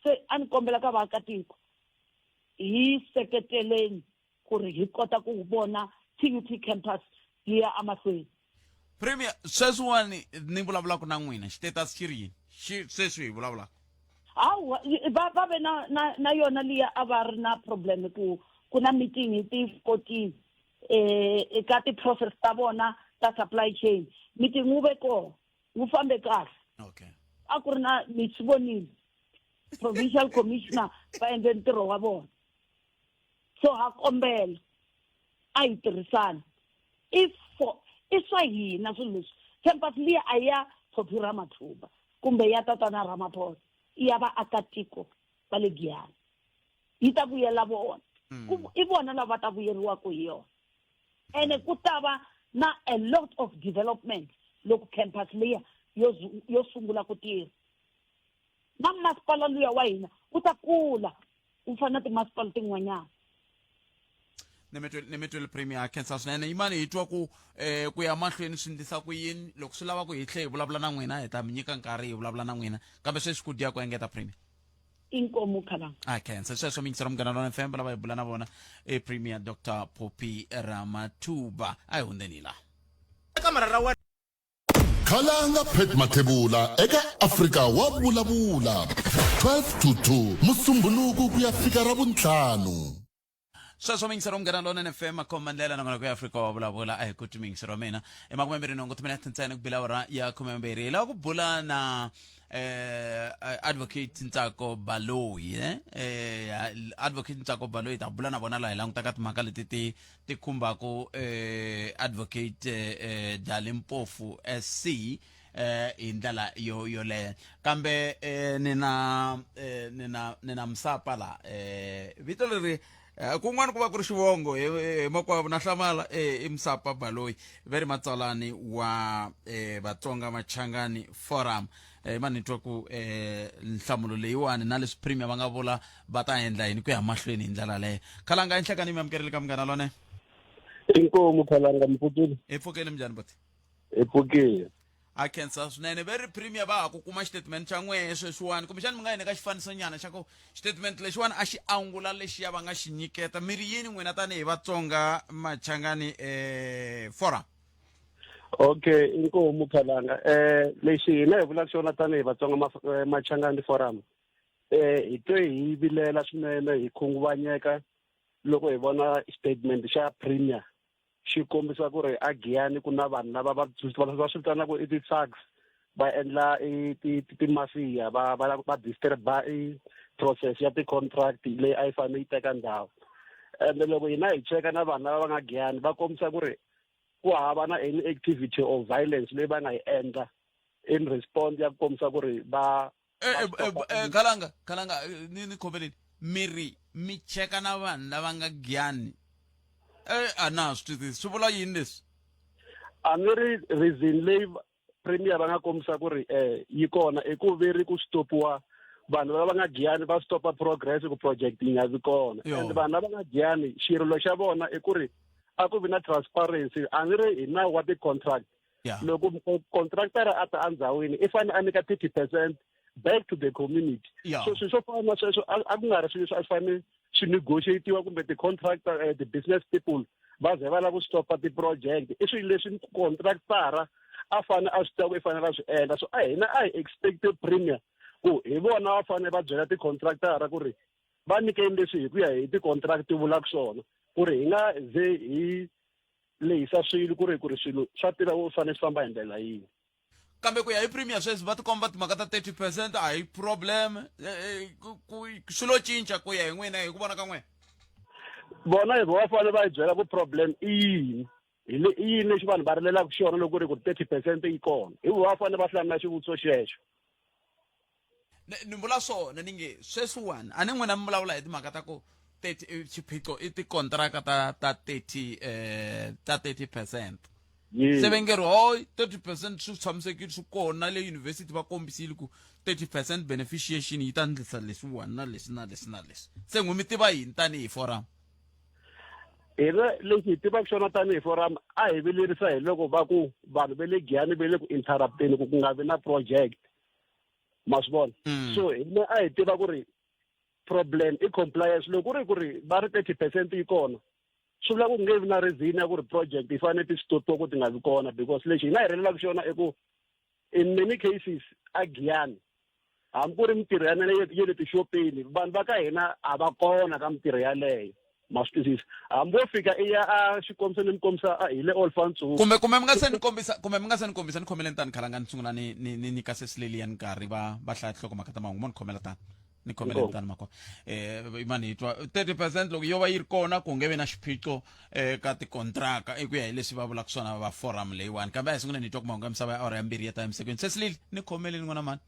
se a ni kombela ka vaakatiko hi seketeleni ku ri hi kota ku vona TUT campus yi ya emahlweni premier sweswiwani ni vulavulaka na n'wina xitetasi xi ri yini xi sweswi hi vulavulaka hawa va va ve na na na yona liya a va ri na problem ku ku na meeting hi ti 14 eh eka ti-process ta vona ta supply chain meeting wu ve kona wu fambe kahle okay a ku ri na mi swi vonile provincial commissioner va endle ntirho wa vona so ha kombela a hi tirhisana if for i swa hina swilo leswi campus liya a ya Phophi Ramathuba kumbe ya tatana Ramaphosa i ya vaakatiko va le Giyani yi ta vuyela vona mm. i vona lava va ta vuyeriwaka hi yona ene ku ta va na a lot of development loko campus liya yo yo sungula ku tirha na masipala luya wa hina wu ta kula wu fana na timasipala tin'wanyana. Ni mi twele ni mi twele premier khensa swinene yimani hi twa ku eh ku ya mahlweni swi ndlisa ku yini loko swi lava ku hi tlhe hi vulavula na n'wina hi ta mi nyika nkarhi hi vulavula na n'wina kambe sweswi ku dya ku engeta premier Inkomu Khalanga. A khensa sweswo miyingisero Munghana Lona FM lava hi bula na vona e premier Dr Poppy Ramatuba a hi hundzeni la kamara ra wena. Khalanga Pat Mathebula eka Afrika wa vulavula 12 to 2 Musumbhunuku ku ya fika Ravuntlhanu. Sweswo miyingisero Munghana Lonene FM makhomba ndlela nakona ku ya Afrika wa vulavula a hi ku twi miyingisero wa mina i makumembirhi nhungu timinete ntsena ku bila awara ya khumembirhi hi lava ku bula na eh advocate Ntsako Baloyi eh, eh advocate Ntsako Baloyi ta bula na vona laha hi langutaka timhaka leti ti ti khumbaku eh advocate eh Dali Mpofu SC eh hi ndlela yo yoleyo kambe eh ni na eh ni na ni na musapa la eh vito leri eh, kun'wana ku va ku ri xivongo hi hi makwavo na hlamala eh i musapa baloyi ve ri matsalani wa eh vatsonga machangani forum eh ma ni twa ku eh nhlamulo leyiwani na leswi premier va nga vula va ta endla yini ku ya mahlweni hi ndlela leyo khalanga enhlekani mi amukerile ka munghana lone Inkomu Khalanga mi pfukile? Hi pfukile minjhani buti? Hi pfukile. A khensa swinene ve ri premier va ha ku kuma xitatimende xa n'wehe sweswiwani kumbexani mi nga hi nyika xifaniso-nyana xa ku xitatimende lexiwani a xi angula lexiya va nga xi nyiketa mi ri yini n'wina tanihi Vatsonga Machangani forum? Okay, inkomu Khalanga. Eh lexi hina hi vulaka xona tanihi Vatsonga Machangani forum eh hi twe hi vilela swinene hi khunguvanyeka loko hi vona statement xa premier xi kombisa ku ri a Giyani ku na vanhu lava va va swi vitanaka i ti-thugs va endla i ti-mafia va va va disturb-a i process ya ti-contract leyi a yi fanele yi teka ndhawu ende loko hina hi cheka na vanhu lava va nga Giyani va kombisa ku ri ku hava na any activity of violence leyi va nga yi endla in response ya ku kombisa ku ri va Eh, eh, eh, eh, khalanga khalanga eh, ni ni khomeleni mi ri mi cheka na vanhu lava nga giyani eh a na swi twisisi swi vula yini leswi a ni ri reason leyi premier va nga kombisa ku ri eh yi kona i ku ve ri ku stopiwa vanhu lava nga giyani va stopa progress ku project yi nga vi kona and vanhu lava nga giyani xirilo xa vona i ku ri a ku vi na transparency a ni ri hi nawu wa ti-contract yeah. loko contractor a ta endzhawini i fanele a nyika 30 percent back to the community yeah. so swilo swo fana na sweswo a ku nga ri swilo leswi a swi fanele swi negotiatiwa kumbe ti-contractor eh, ti-business people va ze va lava ku stopa ti-project i swilo leswi contractara a fanele a swi tiva ku i fanele a swi endla so a hina a hi expecte premier ku hi vona va fanele va byela ti-contractara ku ri va nyikeni leswi hi ku ya hi ti-contract ti vulaka swona ku ri hi nga ze hi lehisa swilo ku ri ku ri swilo swa tiva ku fanele swi famba hi ndlela yihi. Kambe ku ya hi Premier sweswi va tikomba timhaka ta 30 percent a hi problem eh, eh, swi lo cinca ku ya hi n'wina hi ku vona ka n'wina. Vona hi va fanele va hi byela ku problem i yini hi le i yini lexi vanhu va rilelaka xona loko ku ri ku 30 percent yi kona hi vona va fanele va hlamula xivutiso xexo. Ni vula swona ni nge sweswiwani a ni n'wina mi vulavula hi timhaka ta ku 30 eh, xiphiqo i tikontraka ta ta 30 eh ta 30 percent se va nge ri hoy 30 percent swi tshamisekile swi kona le university va kombisile ku 30 percent beneficiation yi ta ndlisa leswiwani na leswi na leswi na leswi se n'wi mi tiva yini tanihi forum hina lexi hi tivaka xona tanihi forum a hi vilerisa hi loko va ku vanhu va le giyani va le ku interrupteni ku ku nga vi na project ma swi vona mm. so hina a hi tiva ku ri problem i compliance loko ku ri ku ri va ri 30 percent yi kona swi vula ku nge vi na reason ya ku ri project yi fanele ti stopiwa ku ti nga vi kona because lexi hina hi rilelaka xona i ku in many cases a giyani hambi ku ri mintirho ya ya le tixopeni vanhu va ka hina a va kona ka mintirho yaleyo ma swi twisisa hambi wo fika i ya a xikombiso ni mi kombisa hi le Olifantshoek kumbe kumbe mi nga se ni kombisa kumbe mi nga se ni kombisa ni khomeleni tani khalanga ni sungula ni ni ni nyika sesi Lilian nkarhi va va hlaya tinhlokomhaka ta mahungu mo ni khomela tani ni khomeleni tani makwa eh imani hi twa 30% loko yo va yi ri kona ku nge vi na xiphiqo eh ka tikontraka i ku ya hi leswi va vulaka swona va forum leyiwani kambe a hi sunguleni hi twa ku mahungu ya misava ya awara ya mbirhi ya ta emisakweni sesi Lili ni khomeleni n'wana mani.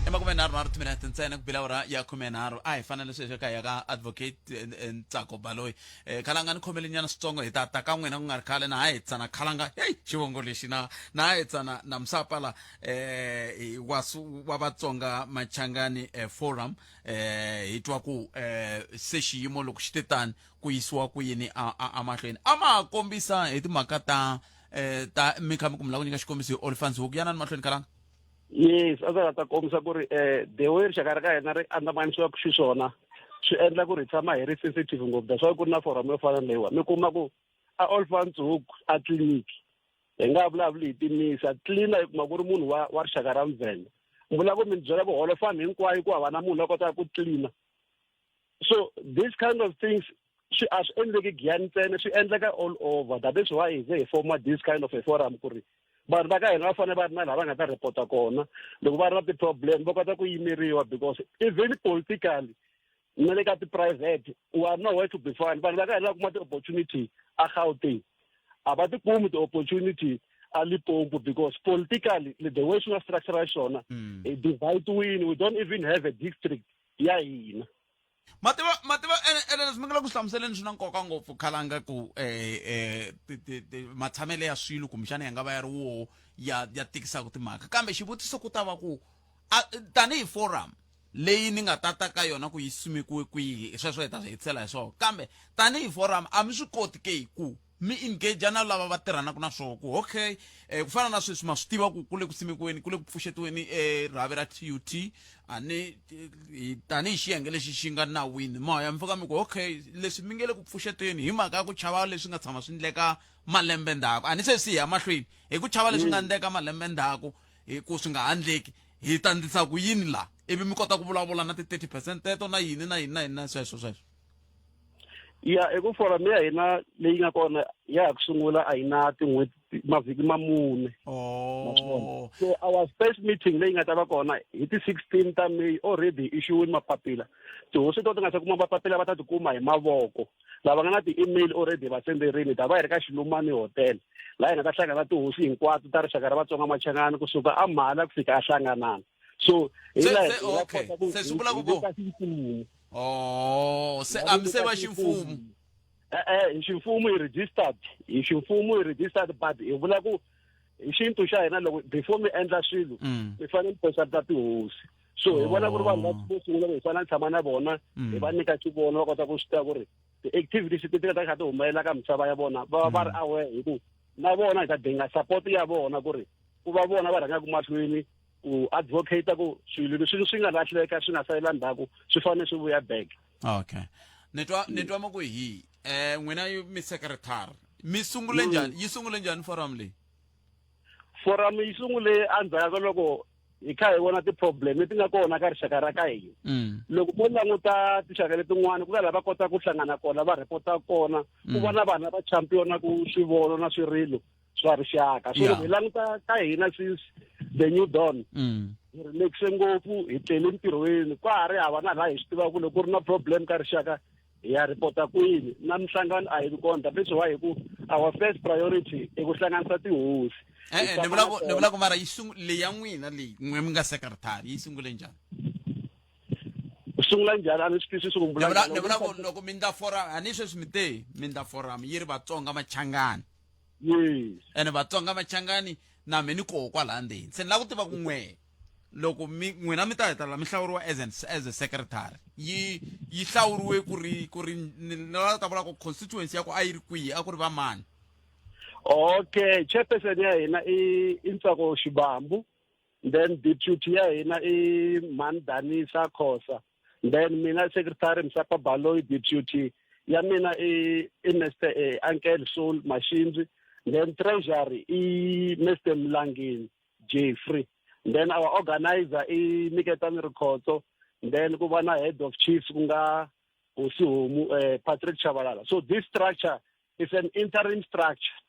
I makumenharhunharhu timinete ntsena ku bila awara ya khumenharhu. A hi fanele sweswi ka ya ka Advocate Ntsako Baloyi. Khalanga ni khomele nyana switsongo, hi ta ta ka n'wina ku nga ri khale. Na ha hi tsana Khalanga, heyi xivongo lexi, na ha hi tsana na Musapala wa wa Vatsonga Machangani Forum, hi twa ku se xiyimo loko xi te tani ku yisiwa ku yini a mahlweni. A ma ha kombisa hi timhaka ta ta mi kha mi ku mi lava ku nyika xikombiso hi Olifants Hoek. Yanani mahlweni, Khalanga. Yes, a ndzi nga ta kombisa ku ri the way rixaka ra ka hina ri andzamanisiwaka xiswona swi endla ku ri hi tshama hi ri sensitive ngopfu. That's why ku ri na forum yo fana na leyiwa. Mi kuma ku a Olifants Hoek a tliliniki, hi nga vulavuli hi timisa, cleaner hi kuma ku ri munhu wa rixaka ra Mvenda. Mi vula ku mi ni byela ku Holofani hinkwayo ku hava na munhu la kotaka ku cleaner. So this kind of things swi a swi endleki Giyani ntsena, swi endleka all over. That is why hi ze hi forma this kind of a forum ku ri vanhu va ka hina va fanele va ri na laha va nga ta report-a kona loko va ri na ti-problem, va kota ku yimeriwa, because even politically na le ka ti-private we are nowhere to be found. Vanhu va ka hina va kuma ti-opportunity a Gauteng, a va ti kumi ti-opportunity a Limpopo, because politically the way swi nga structure xiswona, hi divide-wini, we don't even have a district ya hina. Mativa ene leswi mi nga le ku swi hlamuseleni swi na nkoka ngopfu, Khalanga, ku matshamelo ya swilo kumbexana ya nga va ya ri woho ya tikisaka timhaka, kambe xivutiso ku ta va ku tanihi forum leyi ni nga tata ka yona ku yi simekiwe kwihi, sweswo hi ta swi hetisela hi swona, kambe tanihi forum a mi swi koti ke ku mi engage na lava va tirhanaka na swona ku okay, ku fana na sweswi ma swi tiva ku ku le ku simekiweni, ku le ku pfuxetiweni rhavi ra TUT, a ni tanihi xiyenge lexi xi nga nawini moya mi fika mi ku okay, leswi mi nge le ku pfuxeteni hi mhaka ya ku chava leswi nga tshama swi ndleka malembe ndzhaku, a ni se swi ya mahlweni hi ku chava leswi nga ndleka malembe ndzhaku, hi ku swi nga handleki hi ta ndlisa ku yini la, ivi mi kota ku vulavula na ti 30% teto na yini na yini na yini na sweswo sweswo. Ya, i ku forum ya hina leyi nga kona ya ha ku sungula, a yi na tin'hweti, mavhiki ma mune. So our first meeting leyi nga ta va kona hi ti 16 ta May, already issuing mapapila. Tihosi to ti nga se kuma mapapila va ta ti kuma hi mavoko. Lava nga na ti-email already va senderini. Ta va hi ri ka Xilumani Hotel, laha hi nga ta hlangana tihosi hinkwato ta rixaka ra Vatsonga Machangani kusuka a Mhala ku fika a Hlanganana. So hi laha hi nga kota ku Se swi vula ku hi ximfumo. Oh, se a mi se va ximfumo. Hi ximfumo hi registered, hi ximfumo hi registered, but hi vula ku hi xintu xa hina loko before mi endla swilo mi fanele mi consulta tihosi. So hi vona ku ri vanhu va vo sungula ku hi fanele tshama na vona, hi va nyika xivono, va kota ku swi tiva ku ri ti-activities leti nga ta kha ti humelela ka misava ya vona, va va ri aware, hi ku na vona hi ta dinga support ya vona ku ri ku va vona va rhangaka mahlweni ku advocate ku swilo leswi swi nga lahleka, swi nga salela ndzhaku, swi fanele swi vuya back. Okay, ni twa ma ku hi n'wina mi secretary, mi sungule njhani, yi sungule njhani forum leyi? Forum yi sungule endzhaku ka loko hi kha hi vona ti-problem leti nga kona ka rixaka ra ka hina. Loko mo languta tinxaka letin'wana, ku na laha va kotaka ku hlangana kona, va report-a kona, ku va na vanhu lava champion-a ku swivono na swirilo swa rixaka. So loko hi languta ka hina since the new dawn, hi relaxe ngopfu, hi tlele ntirhweni, ka ha ri hava na laha hi swi tivaka ku loko ku ri na problem ka rixaka hi ya report-a kwini, na minhlangano a hi vi kona. That is why hi ku our first priority i ku hlanganisa tihosi. Ni vula ku, ni vula ku mara yi leyi ya n'wina leyi n'we mi nga secretary yi sungule njhani? Sungula njhani? A ni swi twisisi ku vula njhani. Ni vula ku loko mi ndla forum, a ni sweswi mi te mi ndla forum yi ri Vatsonga Machangani. Yes. Ene Vatsonga Machangani na me ni koho kwalaha ndzeni, se ni lava ku tiva ku n'we loko mi n'wina mi ta hetelela mi hlawuriwa as a secretary, yi hlawuriwe ku ri ni lava ta vula ku constituency ya ku a yi ri kwihi, a ku ri va mani? Okay, chairperson ya hina i Ntsako Xibambu, then deputy ya hina i Mandanisa Khosa, then mina secretary Msapa Baloyi, deputy ya mina i Mr Uncle Soul Mashinzi, then treasury i Mr Mlangeni Jeffrey, then our organizer i Niketani Rikhotso, then ku va na head of chiefs ku nga Hosi Homu Patrick Chabalala. So this structure is an interim structure.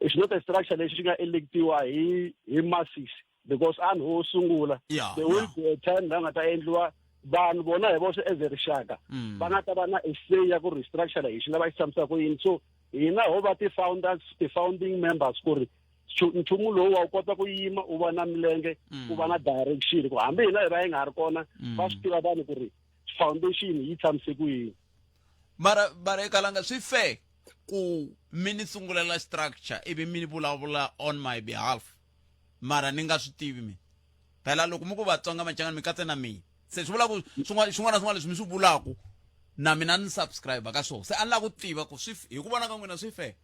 It's not a structure lexi xi nga electiwa hi masses, because a ni ho sungula. There will be a time la nga ta endliwa vanhu vona hi voxe as a rixaka, va nga ta va na a say ya ku restructure hi xi lava xi tshamisa ku yini. So hina ho va ti-founders, ti-founding members, ku ri Nchumu lowu wa wu kota ku yima u va na milenge, ku va na direction, ku hambi hina hi va yi nga ri kona, va swi tiva vanhu ku ri foundation yi tshamise ku yini. Mara ekalanga swi fair ku mi ni sungulela structure ivi mi ni vulavula on my behalf, mara ni nga swi tivi mina. Phela loko mi ku Vatsonga Machangani mi katse na mina, se swi vula ku swin'wana xin'wana na swin'wana leswi mi swi vulaku na mina ni subscribe ka swona. Se a ni lava ku tiva ku swi hi ku vona ka n'wina swi fair?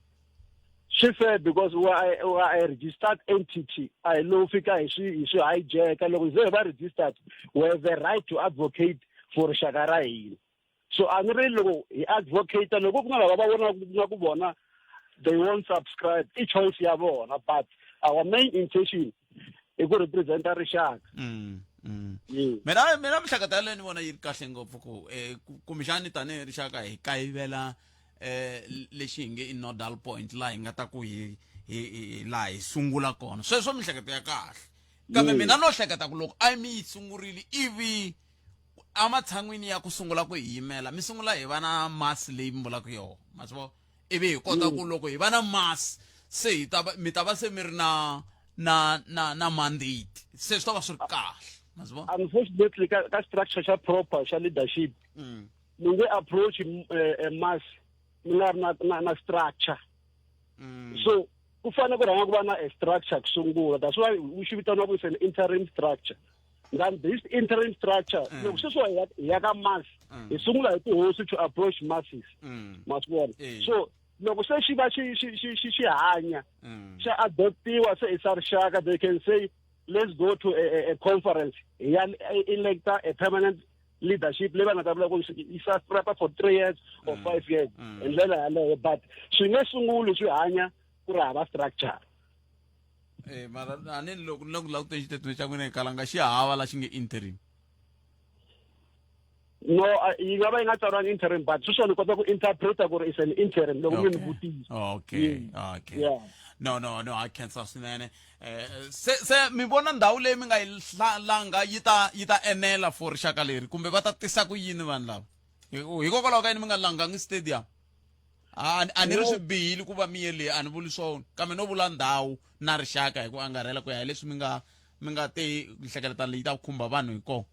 Swi fair because we are a registered entity. A hi lowu fika hi swi hijacka. Loko ze hi va registered, we have a right to advocate for rixaka ra hina. So a ni ri loko hi advocate, loko ku nga lava va vona nga ku vona they won't subscribe, i choice ya vona, but our main intention i ku representa rixaka. Mina mihleketa yaleyo ni vona yi ri kahle ngopfu ku kumbexani tanihi rixaka hi kayivela lexi hi nge i nodal point laha hi nga ta ku hi laha hi sungula kona. Sweswo mihleketo ya kahle, kambe mina no hleketa ku loko a mi yi sungurile ivi ematshan'wini ya ku sungula ku hi yimela, mi sungula hi va na mass leyi mi vulaka yona, ma swi vona, ivi hi kota ku loko hi va na mass se hi ta va mi ta va se mi ri na mandate, se swi ta va swi ri kahle, ma swi vona. Unfortunately, ka structure xa proper xa leadership, mi nge approach mass mi nga ri na structure. So ku fanele ku rhanga ku va na a structure ku sungula. That's why u xi vitaniwa ku is an interim structure. Then this interim structure, loko sweswiwa hi ya ka mass, hi sungula hi tihosi to approach masses, ma swi vona. So loko se xi va xi hanya, xa adoptiwa, se i sa rixaka, they can say, "Let's go to a conference, hi ya electa a permanent leadership," leyi va nga ta vula ku yi subscribe for 3 years or 5 years, hi ndlela yaleyo. But swi nge sunguli swi hanya ku ri hava structure. Mara a ni loko ni loko langute xitatimende xa n'wina, hi kalanga xi hava la xi nge interim. No, yi nga va yi nga tsariwangi interim, but sweswiwani ni kota ku interpreta ku ri is an interim loko mi ni vutisa. Okay. No, a khensa swinene. Se mi vona ndhawu leyi mi nga yi langa yi ta enela for rixaka leri, kumbe va ta tisa ku yini vanhu lava? Hikokwalaho ka yini mi nga langangi stadium? A ni ri swi bihile ku va mi ye le, a ni vuli swona, kambe no vula ndhawu na rixaka hi ku angarhela ku ya hi leswi mi nga te nhlengeletano leyi ta khumba vanhu hi kona.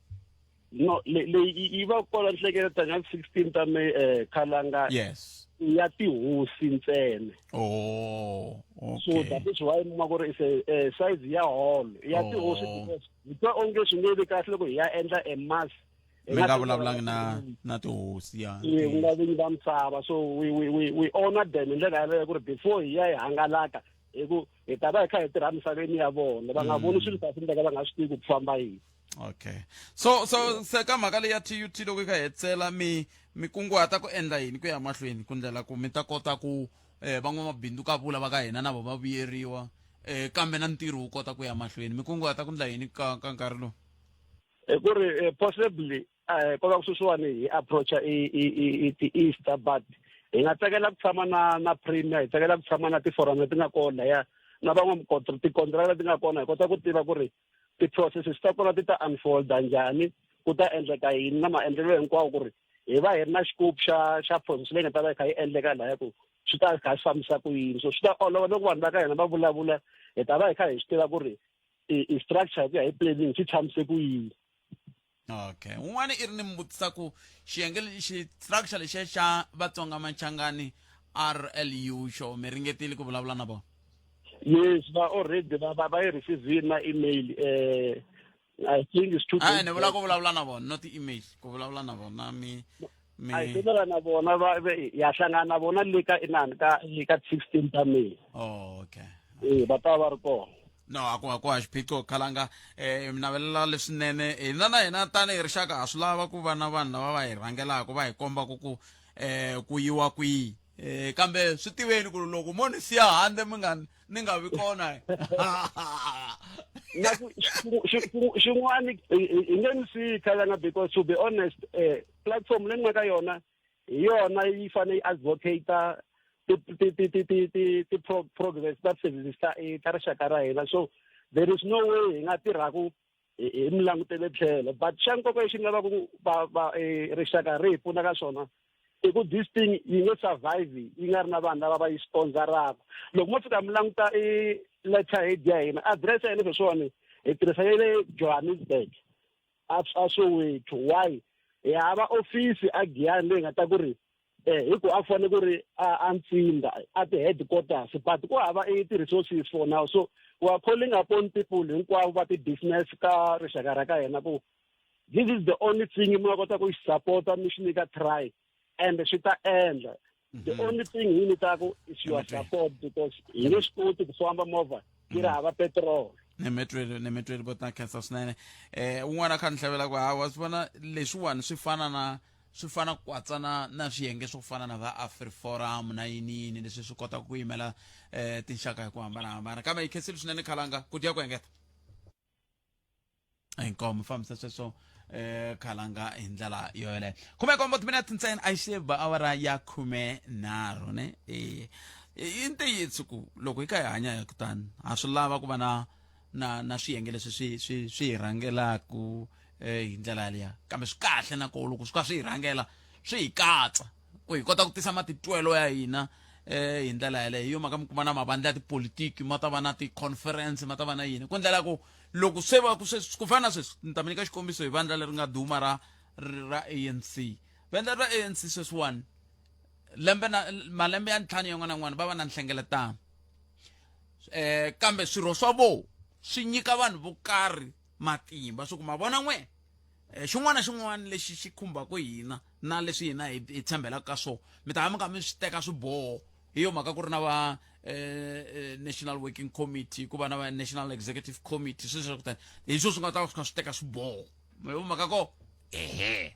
No, leyi yi va kona nhlengeletano ya 16 ta May, Khalanga, ya tihosi ntsena. Oh. So that is why mi ku ri is a size ya hall ya tihosi, because hi twa onge swi nge vi kahle loko hi ya endla a mass hi Mi nga vulavulangi na tihosi ya. Ku nga vinyi va misava. So we honor them hi ndlela yaleyo ku ri before hi ya hi hangalaka, hi ku hi ta va hi kha hi tirha misaveni ya vona, va nga voni swilo swa swi endleka va nga swi tivi ku famba yini. Okay, so se ka mhaka leyi ya TUT, loko yi kha hetisela, mi kunguhata ku endla yini ku ya mahlweni ku ndlela ku mi ta kota ku van'wamabindzu ka vula va ka hina na vo va vuyeriwa, kambe na ntirho wu kota ku ya mahlweni? Mi kunguhata ku ndla yini ka nkarhi lowu? Hi ku ri possibly ko va ku sweswiwani hi approacha i ti-Easter, but hi nga tsakela ku tshama na premier, hi tsakela ku tshama na ti-forum leti nga kona laya na van'we tikontraka leti nga kona, hi kota ku tiva ku ri ti-processes ta kona ti ta unfolda njhani, ku ta endleka yini na maendlelo hinkwawo, ku ri hi va hi ri na xikopu xa process leyi nga ta va yi kha yi endleka laya, ku swi ta kha swi fambisa ku yini. So swi ta olova loko vanhu va ka hina va vulavula, hi ta va hi kha hi swi tiva ku ri i structure hi ku ya hi planning swi tshamise ku yini. Okay, un'wana i ri ni mi vutisa ku xiyenge xi structure lexiya xa Vatsonga Machangani RLU, xo mi ringetile ku vulavula na vona? Yes, va already va yi receive na email, I think it's two A ni vula ku vulavula na vona, not email, ku vulavula na vona mi A hi vulavula na vona, va ya hlangana na vona le ka inani ka 16 ta May. Oh, okay. Eh, va ta va ri kona. No, a ku ha xiphiqo, khalanga. Mi navelela leswinene. Hina na hina tanihi rixaka ha swi lava ku va na vanhu lava va hi rhangelaka, va hi kombaka ku yiwa kwihi, kambe swi tiveni ku loko mo ni siya handle, mi nga ni nga vi kona. Na ku xin'wani hi nge ni siyi, khalanga, because to be honest, platform leyi nga ka yona hi yona yi fanele yi advocate ti progress ta services ta rixaka ra hina. So there is no way hi nga tirhaku hi mi langutele tlhelo. But xa nkoka lexi ni lavaka ku va rixaka ri hi pfuna ka swona i ku this thing yi nge survive yi nga ri na vanhu lava va yi sponsoraka. Loko mo fika mi languta i letterhead ya hina address ya hina sweswiwani hi tirhisa ya le Johannesburg a a Soweto why hi hava ofisi a Giyani leyi nga ta ku ri eh hi ku a fanele ku ri a a Ntsinda a ti-headquarters but ku hava i ti-resources for now so we are calling upon people hinkwavo va ti-business ka rixaka ra ka hina ku this is the only thing mi nga kota ku xi sapota mi xi nyika try and swi ta endla the mhm. only thing hi nyikaku is your support because hi nge swi koti ku famba movha yi ri mhm. hava petrol nemetweli nemetweli vo ta khensa swinene eh un'wana kha ni hlavela ku hawa swi vona leswiwani swi fana na swi fana kwatsa na na swiyenge swo fana na va afriforum na yini yini leswi swi kotaka ku yimela eh tinxaka hi ku hambanahambana kambe yi khensile swinene khalanga ku dya ku engeta inkomo fambisa sweswo eh khalanga hi ndlela yo yoleyo khume kombo timinete ntsena a yi xe ba awara ya khume nharhu ne e i ntiyiso ku loko hi kha hi hanya hi kutani ha swi lava ku va na na na swiyenge leswi swi swi swi hi rhangelaku eh hi ndlela yaliya kambe swi kahle na ko loko swi kha swi hi rhangela swi hi katsa ku hi kota ku tisa matitwelo ya hina eh hi ndlela yaleyo hi yo mhaka mi kuma na mavandla ya tipolitiki ma ta va na ti-conference ma ta va na yini ku ndlela ku loko se va ku sweswi ku fana na sweswi ni ta mi nyika xikombiso hi vandla leri nga duma ra ra ANC vandla ra ANC sweswiwani lembe na malembe ya ntlhanu yan'wana na yan'wana va va na nhlengeletano eh kambe swirho swa vo swi nyika vanhu vo karhi matimba swi ku ma vona n'we eh, xin'wana na xin'wana lexi xi khumbaka hina na leswi hina hi hi tshembelaka ka swona mi ta va mi kha mi swi teka swiboho hi yo mhaka ku ri na va eh, eh, national working committee ku va na va national executive committee sweswo swa kutani hi swo swi nga ta va swi kha swi teka swiboho hi mhaka ko ehe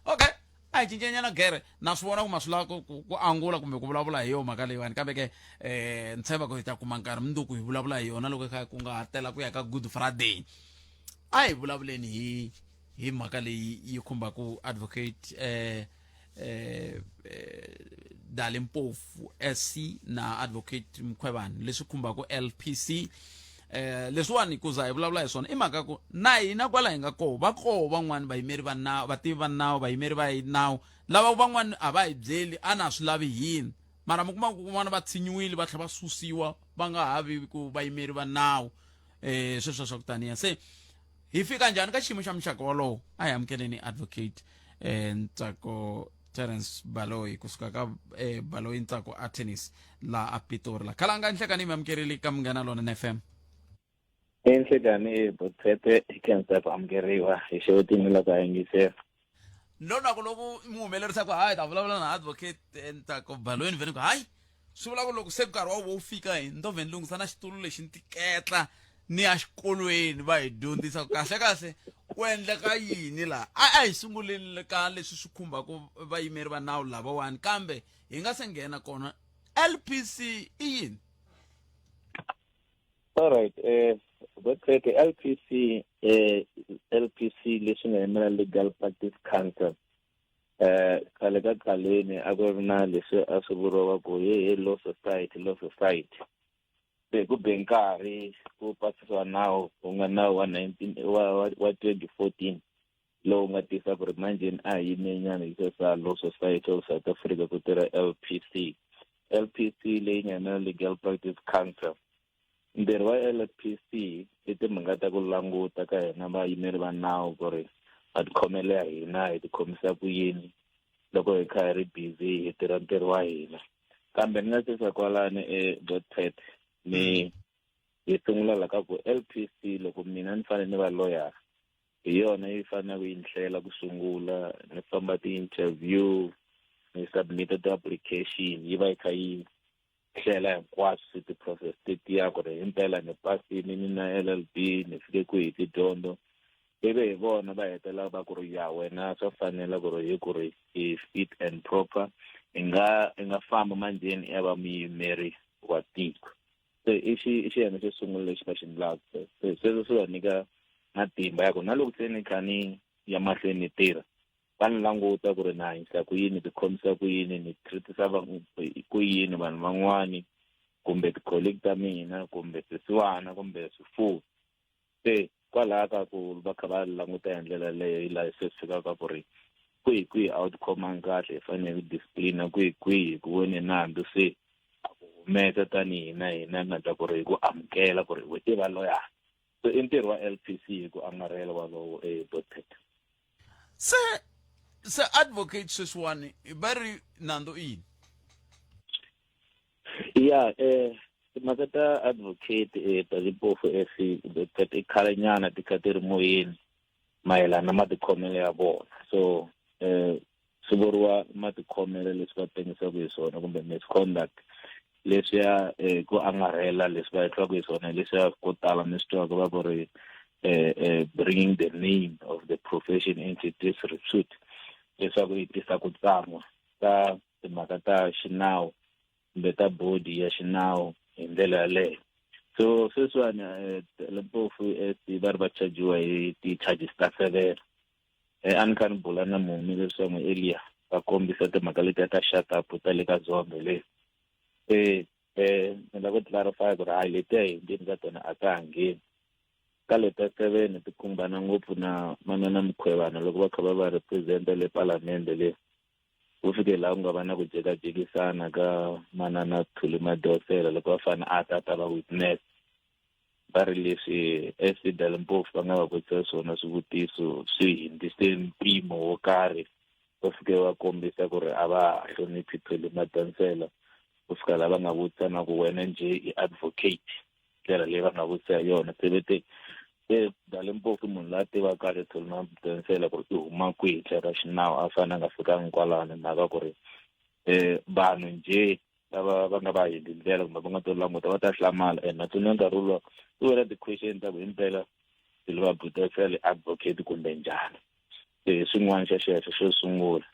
okay a hi cincenyana gere na swi vona ku ma swi lava ku, ku, ku angula kumbe ku vulavula hi yo mhaka leyiwani kambe ke eh ni tshemba ku hi ta kuma nkarhi mundzuku hi vulavula hi yona loko hi kha ku nga ha tela ku ya ka good friday a hi vulavuleni hi hi mhaka leyi yi khumbaka advocate eh eh, eh Dali Mpofu SC na advocate Mkhwebane leswi khumbaka LPC eh leswiwani ku za hi vulavula hi swona i mhaka ku na hina kwala hi nga koho va koho van'wani vayimeri va nawu vativi va nawu vayimeri va nawu lava van'wani a va hi byeli a na swi lavi yini mara mi kuma ku kun'wana va tshinyiwile va tlhela va susiwa va nga ha vi ku vayimeri va nawu eh sweswo swa ku taniya se hi fika njhani ka xiyimo xa muxaka wolowo a hi amukeleni advocate eh ntsako Terence Baloyi kusuka ka eh, Baloyi Ntsako Attorneys la a Pitori la khalanga nhlekani mi amukerile ka Munghana Lonene FM Enhlekani Botshepe hi khensa ku amukeriwa hi xewetini la ku yingisela lonako loko mi humelerisa ku hayi ta vulavula na advocate eh, Ntsako Baloyi ni vhene ku hayi swi vula ku loko se nkarhi wa wu fika hi ni to vhe ni lunghisa na xitulu lexi ni tiketla ni ya xikolweni va hi dyondzisa ku kahle kahle ku endleka yini laha a a hi sunguleni ka leswi swi khumbaka vayimeri va nawu lavawani kambe hi nga se nghena kona LPC i yini Alright eh Botshepe LPC eh LPC leswi nga yimela Legal Practice Council eh khale ka khaleni a ku ri na leswi a swi vuriwa ku he he law society law society se ku be nkarhi ku pasisiwa nawu ku nga nawu wa 19 wa wa, wa 2014 lowu nga tisa ku ri manjheni a hi yimenyana hi swa law society of south africa ku tirha lpc lpc leyi nga na legal practice council Ntirho wa LPC i timhaka ta ku languta ka hina vayimeri va nawu ku ri matikhomelo ya hina hi tikhomisa ku yini loko hi kha hi ri busy hi tirha ntirho wa hina kambe ni nga tisa kwalani eDotpet ni hi sungula la ka ku LPC loko mina ni fanele ni va loyara hi yona yi faneleke yi ni hlela ku sungula ni famba ti-interview ni submit ti-application yi va yi kha yi hlela hinkwaswo ti-process tetiya ku ri himpela ni pasini ni na L_L_B ni fike kwihi tidyondzo ivi hi vona va hetelela va ku ri ya wena swa fanela ku ri hi ku ri i fit and proper i nga i nga famba manjheni i ya va muyimeri wa tiko se i xi i xiyenge xo sungula lexi va xi endlaka se sweswo swi va nyika matimba ya ku na loko se ni kha ni ya mahlweni ni tirha va ni languta ku ri ni hanyisa ku yini ti khomisa ku yini ni treatisa ku yini vanhu van'wani kumbe ti-colleague ta mina kumbe swisiwana kumbe swifuwo se kwalaha ka ku va kha va languta hi ndlela leyo yi laha se swi fikaka ku ri kwihi kwihi a wu tikhomangi kahle hi fanele ku discipline kwihi kwihi ku vone nandzu se a ku humesa tanihi hina hina nga ta ku ri hi ku amukela ku ri we i va loyara so i ntirho wa LPC hi ku angarhela walowo eBotpet se se advocate sweswiwani va ri nandzu i yini ya eh timhaka ta advocate eh Dalimpofu SC Botpet i khalenyana ti kha ti ri moyeni mayelana na matikhomelo ya vona so eh swi vuriwa matikhomelo leswi va tengisaka hi swona kumbe misconduct leswiya eh, ku angarhela leswi va endliwaka hi swona leswiya ko tala mi swi twaka va ku ri eh, eh, bringing the name of the profession into disrepute leswaku yi tisa ku tsan'wa ka timhaka ta xinawu kumbe ta bodi ya xinawu hi ndlela yaleyo so sweswiwani eh, Limpopo SC va ri va chajiwa hi ti-charges ta seven eh, a ni kha ni bula na mumi leswaku earlier va kombisa timhaka letiya ta shut up ta le ka zombe leyi se eh ni lava ku clarify ku ri hayi letiya hi ngheni ka tona a ta ha ngheni ka leta seven ti khumbana ngopfu na manana Mkhwebane loko va kha va va representa le palamende le ku fike laha ku nga va na ku jekajekisana ka manana Thuli Madonsela loko va fane a ta ta va witness va ri leswi SC Dalimpofu va nga va vutisa swona swivutiso swi hundzise mpimo wo karhi va fike va kombisa ku ri a va ha hloniphi Thuli Madonsela ku fika laha va nga vutisa na ku wena njhe i advocate ndlela leyi va nga vutisa hi yona se ve te se Dalimpofu munhu loyi a tivaka kahle Thuli Madonsela ku ri i huma kwihi tlhelo ra xinawu a fanele a nga fikangi kwalano hi mhaka ku ri um vanhu njhe lava va nga va hindzi ndlela kumbe va nga to languta va ta hlamala and na tsundzuka nkarhi woluwa ku ve na ti-question ta ku himpela Thuli Madonsela advocate kumbe njhani se hi swin'wana xa xexo xo sungula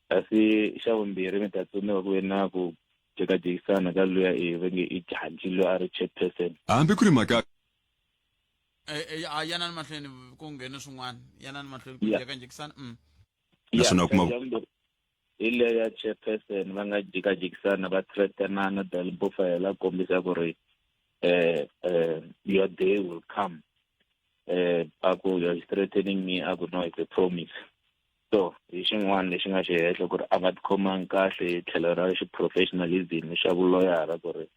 kasi xa vumbirhi mi ta tsundzuka ku ve na ku jekajekisana ka luya i va nge i Janji loyi a ri chairperson hambi ku ri mhaka Eh, eh, a yanani mahlweni ku nghene swin'wana yanani mahlweni ku Yeah. jekajekisana mm. Naswona Ya, kuma- xa vumbirhi hi leya ya chairperson va nga jikajikisana va threatenana Dalimpofu a hela kombisa ku ri eh eh your day will come eh a ku you're threatening me a ku no it's a promise so hi xin'wana lexi nga xi hehla ku ri a nga tikhomangi kahle hi tlhelo ra xi-professionalism xa vuloyara ku ri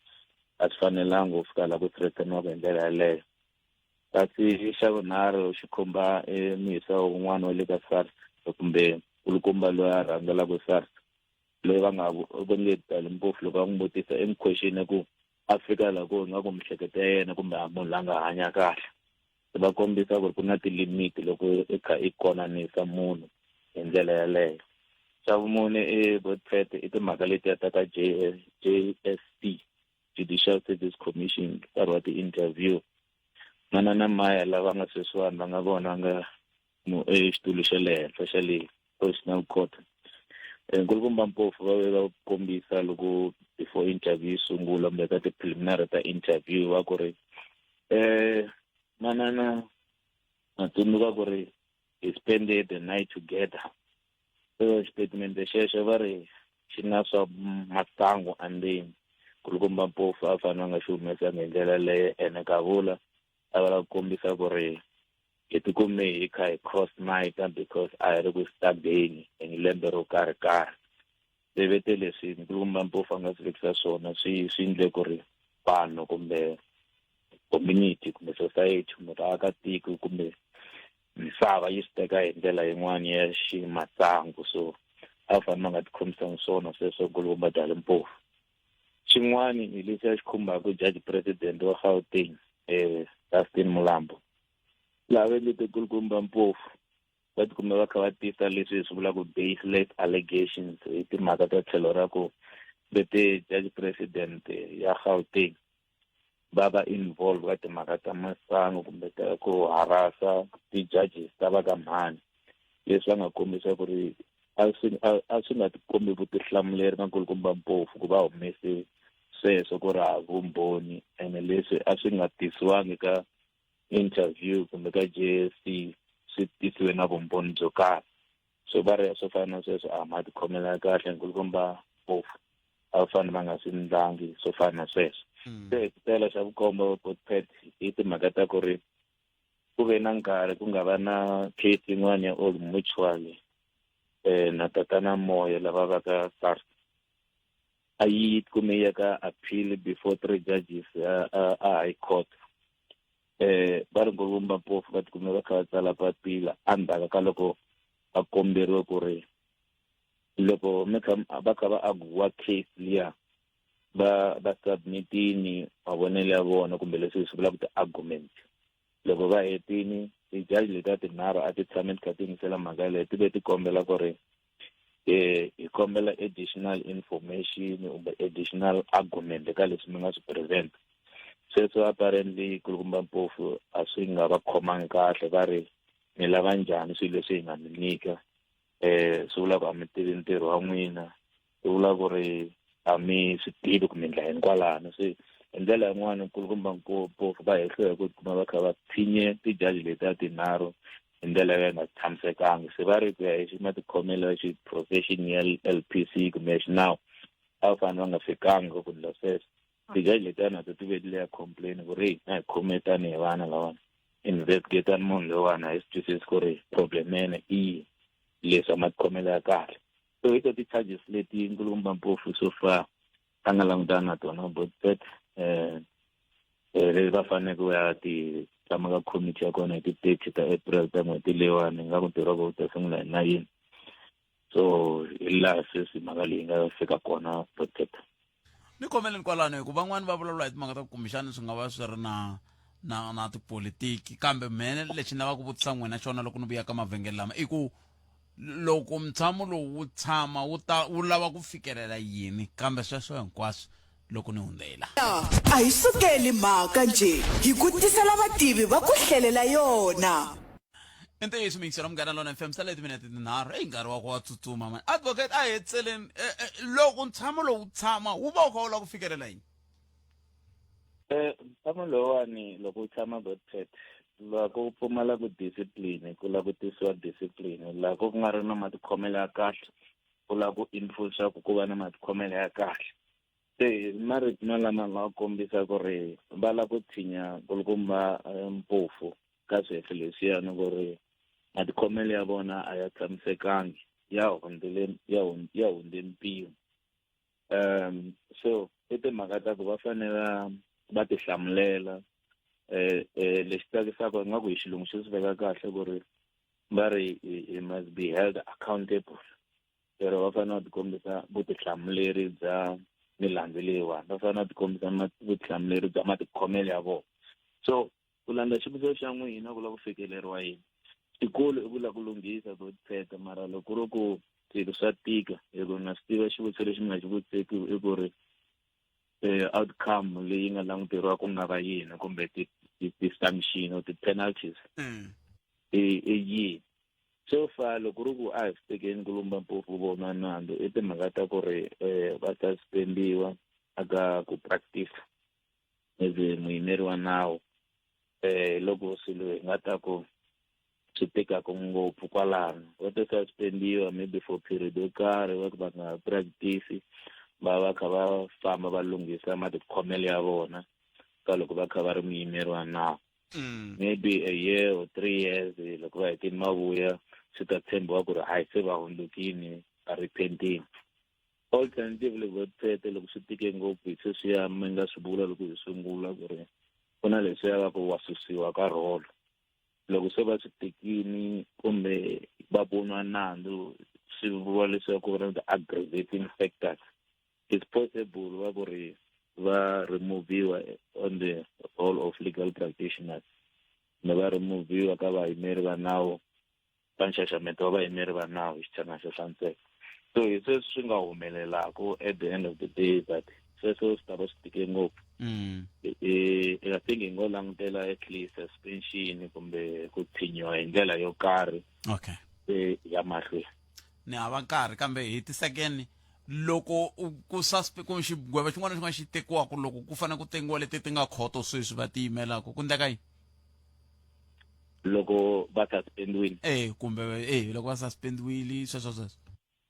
a swi fanelanga u fika laha ku threateniwaka hi ndlela yaleyo kasi xa vunharhu xi khumba eh, muyisa wun'wana wa le ka SARS kumbe nkulukumba loyi a rhangelaka SARS loyi va nga va nge Dali Mpofu loko va n'wi vutisa i n'wi question ku a fika laha ku nga ku miehleketo ya yena kumbe a munhu la nga hanya kahle se va kombisa ku ri ku na ti-limit loko i kha i konanisa munhu hi ndlela yaleyo xa vumune i Botpet i timhaka letiya ta ka JSC Judicial Service Commission nkarhi wa ti-interview manana Maya lava nga sweswiwani va nga vona nga exitulu xa le henhla xa le Constitutional Court nkulukumba Mpofu va ve va kombisa loko before interview yi sungula kumbe ka ti-preliminary ta interview va ku ri eh manana na tsundzuka ku ri hi spende the night together so xitatimende xexo va ri xi na swa masangu andzeni nkulukumba Mpofu a fanele a nga xi humesanga hi ndlela leyo ene kavula a va lava ku kombisa ku ri hi tikume hi kha hi cross night because a hi ri ku stabeni hi lembe ro karhi karhi se ve te leswi nkulukumba Mpofu a nga swi vekisa swona swi swi endle ku ri vanhu kumbe community kumbe society kumbe vaakatiko kumbe misava yi swi teka hi ndlela yin'wana ya ximatsangu so a va fanele va nga tikhomisangi swona sweswo nkulukumba Dali Mpofu xin'wana hi lexi a xi khumbaka judge president wa Gauteng eh Dustin Mlambo laha va endlete nkulukumba Mpofu va tikuma va kha va tisa leswi hi swi vulaka baseless allegations hi timhaka ta tlhelo ra ku vete judge president ya Gauteng va va involve ka timhaka ta masangu kumbe ta ku harasa ti-judges ta va ka mhani leswi va nga kombisa ku ri a swi a swi nga tikombi vutihlamuleri ka nkulukumba Mpofu ku va humese sweswo ku ri hava vumbhoni ene leswi a swi nga tisiwangi ka interview kumbe ka J_S_C swi tisiwe na vumbhoni byo karhi so va ri swo fana na sweswo a ma tikhomela kahle nkulukumba Mpofu a va fanele va nga swi ndlangi swo fana na sweswo se hetisela xa vukombo Botpet hi timhaka ta ku ri ku ve na nkarhi ku nga va na case yin'wana ya Old Mutual eh na tatana Moyo lava va ka SARS A yi kume ya ka appeal before three judges a a high court. Eh va ri Nkulukumba Mpofu va tikume va kha va tsala papila endzhaku ka loko va komberiwe ku ri loko mi kha va kha va arguwa case liya va va submitini mavonelo ya vona kumbe leswi hi swi vulaka ti-arguments. Loko va hetini ti-judge letiya tinharhu a ti tshame ti kha ti yingisela mhaka yeleyo ti ve ti kombela ku ri eh hi kombela additional information kumbe additional argument eka leswi mi nga swi present. Sweswo apparently Nkulukumba Mpofu a swi nga va khomangi kahle va ri mi lava njhani swilo leswi hi nga mi nyika eh swi vula ku a mi tivi ntirho wa n'wina swi vula ku ri a mi swi tivi ku mi endla yini kwalano se hi ndlela yin'wani nkulukumba Mpofu va hehliwa hi ku tikuma va kha va pfinye tijaji letiya tinharhu hi ndlela yo yi nga tshamisekangi se va ri ku ya hi matikhomelo ya xi-profession ya L_P_C kumbe ya xinawu a va fanele va nga fikanga ku endla sweswo tijaji letiya nato ti ve leya complain ku ri hina hi khome tanihi vana lavana investigatani munhu loyiwani a hi swi twisisi ku ri problem ya yena i yini leswi a matikhomelo ya kahle so hi to ti-charges leti nkulukumba Mpofu so far a nga langutana na tona botset um leti va faneleke ku ya ti tshama ka committee ya kona hi ti-30 ta April ta n'hweti leyiwani nga ku ntirho wa wu ta sungula hi nayini so hi laha sweswi mhaka leyi nga fika kona botset Ni khomeleni kwalano hikuva van'wani va vulavula hi timhaka ta ku kumbexani swi nga va swi ri na na na tipolitiki kambe mene lexi ni lavaka ku vutisa n'wina xona loko ni vuya ka mavhengele lama i ku loko mutshamo lowu wu tshama wu ta wu lava ku fikelela yini kambe sweswo hinkwaswo loko ni hundzela. A hi sukeli mhaka njhe, hi ku tisela vativi va ku hlelela yona. I ntiyiso muyingiseri wa Munghana Lonene FM sale timinete tinharhu eyi nkarhi wa ku wa tsutsuma mani advocate a hi hetseleni eh, eh, loko ntshamo lowu tshama wu va wu kha wu lava ku fikelela yini Eh, ntshamo lowuwani loko wu tshama Godfred laha ku pfumala ku discipline ku lava ku tisiwa discipline laha ku nga ri na matikhomelo ya kahle ku lava ku enforce ku ku va na matikhomelo ya kahle se hi marito malama nga kombisa ku ri va lava ku tshinya nkulukumba eh, Mpofu ka swihehlo leswiyani ku ri matikhomelo ya vona a ya tshamisekangi ya hundzile ya ya hundze mpimo um so i timhaka ta ku va fanele va tihlamulela eh eh lexi tsakisaka ingaku hi xilungu xi swi veka kahle ku ri va ri he must be held accountable pero va fanele va tikombisa vutihlamuleri bya milandzu leyiwani va fanele va tikombisa vutihlamuleri bya matikhomelo ya vona so Ku landza xivutiso xa n'wina ku lava ku fikeleriwa yini? Xikulu i ku lava ku lunghisa ku tsheta mara loko ku ri ku swilo swa tika hi ku na swi tiva xivutiso lexi mi nga xi vutiseki i ku ri eh, outcome leyi nga languteriwa ku nga va yini kumbe ti-sanction or ti-penalties mm. i yini so far loko ri ku a hi swi tekeni ku lumba mpofu vona nandzu i timhaka ta ku ri um va ta suspendiwa aka ku practice as muyimeri wa nawu eh loko swilo hi nga ta ku swi tikaka ngopfu kwalano va ta suspendiwa maybe for period yo karhi va va nga practice va va kha va famba va lunghisa matikhomelo ya vona ka loko va kha va ri muyimeri wa nawu mm. maybe a year or three years loko va hetini ma vuya swi ta tshembiwa ku ri hayi se va hundzukini va repentini Alternatively Godfete loko swi tike ngopfu hi sweswiya mi nga swi vula loko hi sungula ku ri ku na leswiya va ku wa susiwa ka rholo loko se va swi tekini kumbe va voniwa nandzu swi vuriwa leswaku ku na ti-aggravating factors it's possible va ku ri va removiwa on the role of legal practitioners kumbe va removiwa ka vayimeri va nawu va nxaxameto wa vayimeri va nawu hi Xichangani xo hlantsweka. So hi sweswi swi nga humelelaku at the end of the day but sweswo swi ta va swi tike ngopfu. Mm. I think hi ngo langutela at least suspension kumbe ku tshinyiwa hi ndlela yo karhi okay se ya mahlweni. Ni hava nkarhi kambe hi tisekeni loko ku suspe ku xigwevo xin'wana na xin'wana xi tekiwaka loko ku fanele ku tengiwa leti ti nga khoto sweswi va ti yimelaka ku endleka yini? Loko va suspendiwile eh kumbe eh loko va suspendiwile sweswo sweswo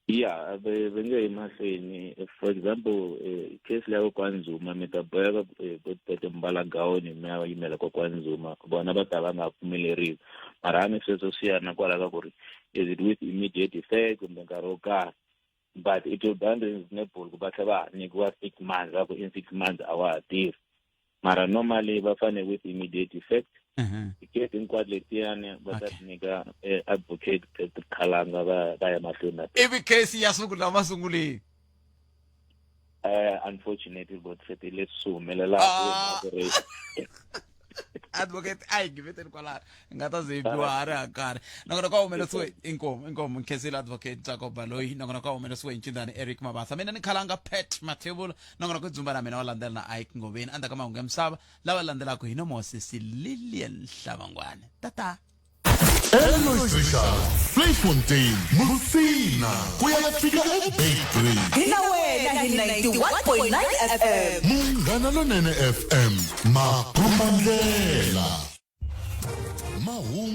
ya va nge yi mahlweni for example eh, case leya kokwani Zuma mi ta boheka eh, ku tete mbala gawuni mi ya yimela kokwani Zuma vona va ta va nga pfumeleriwi mara hambi sweswo swi ya na kwala ka ku ri is it with immediate effect kumbe nkarhi wo karhi. But it will be unreasonable ku va tlhela va ha nyikiwa six months va ku in six months a wa ha tirhi. Mara normally va fanele with immediate effect. Ti-case hinkwato letiyani va ta ti nyika eh, advocate Patrick Khalanga va va ya mahlweni na ivi case ya sungula masunguleni. Eh, unfortunately but fete leswi swi humelelaka Ah. ku ri Advocate a hi giveteni kwalaho hi nga ta ze hi biwa ha ri ha karhi. Nakona ka humelerisiwe inkomu inkomu nkhensile advocate Ntsako Baloyi. Nakona ka humelerisiwe hi ncindani Eric Mabasa. Mina ni khalanga Pat Mathebula. Nakona ku dzumba na mina wa landzela na Ike Ngoveni endzhaku ka mahungu ya misava lava landzelaka hi nomo wa sesi Lillian Hlavangwane. Tata. Elois Richard, Vleifontein, Musina, ku ya fika eBeitbridge. Hi na wena hi 91.9 FM. Munghana Lonene FM, makombandlela. Mahungu.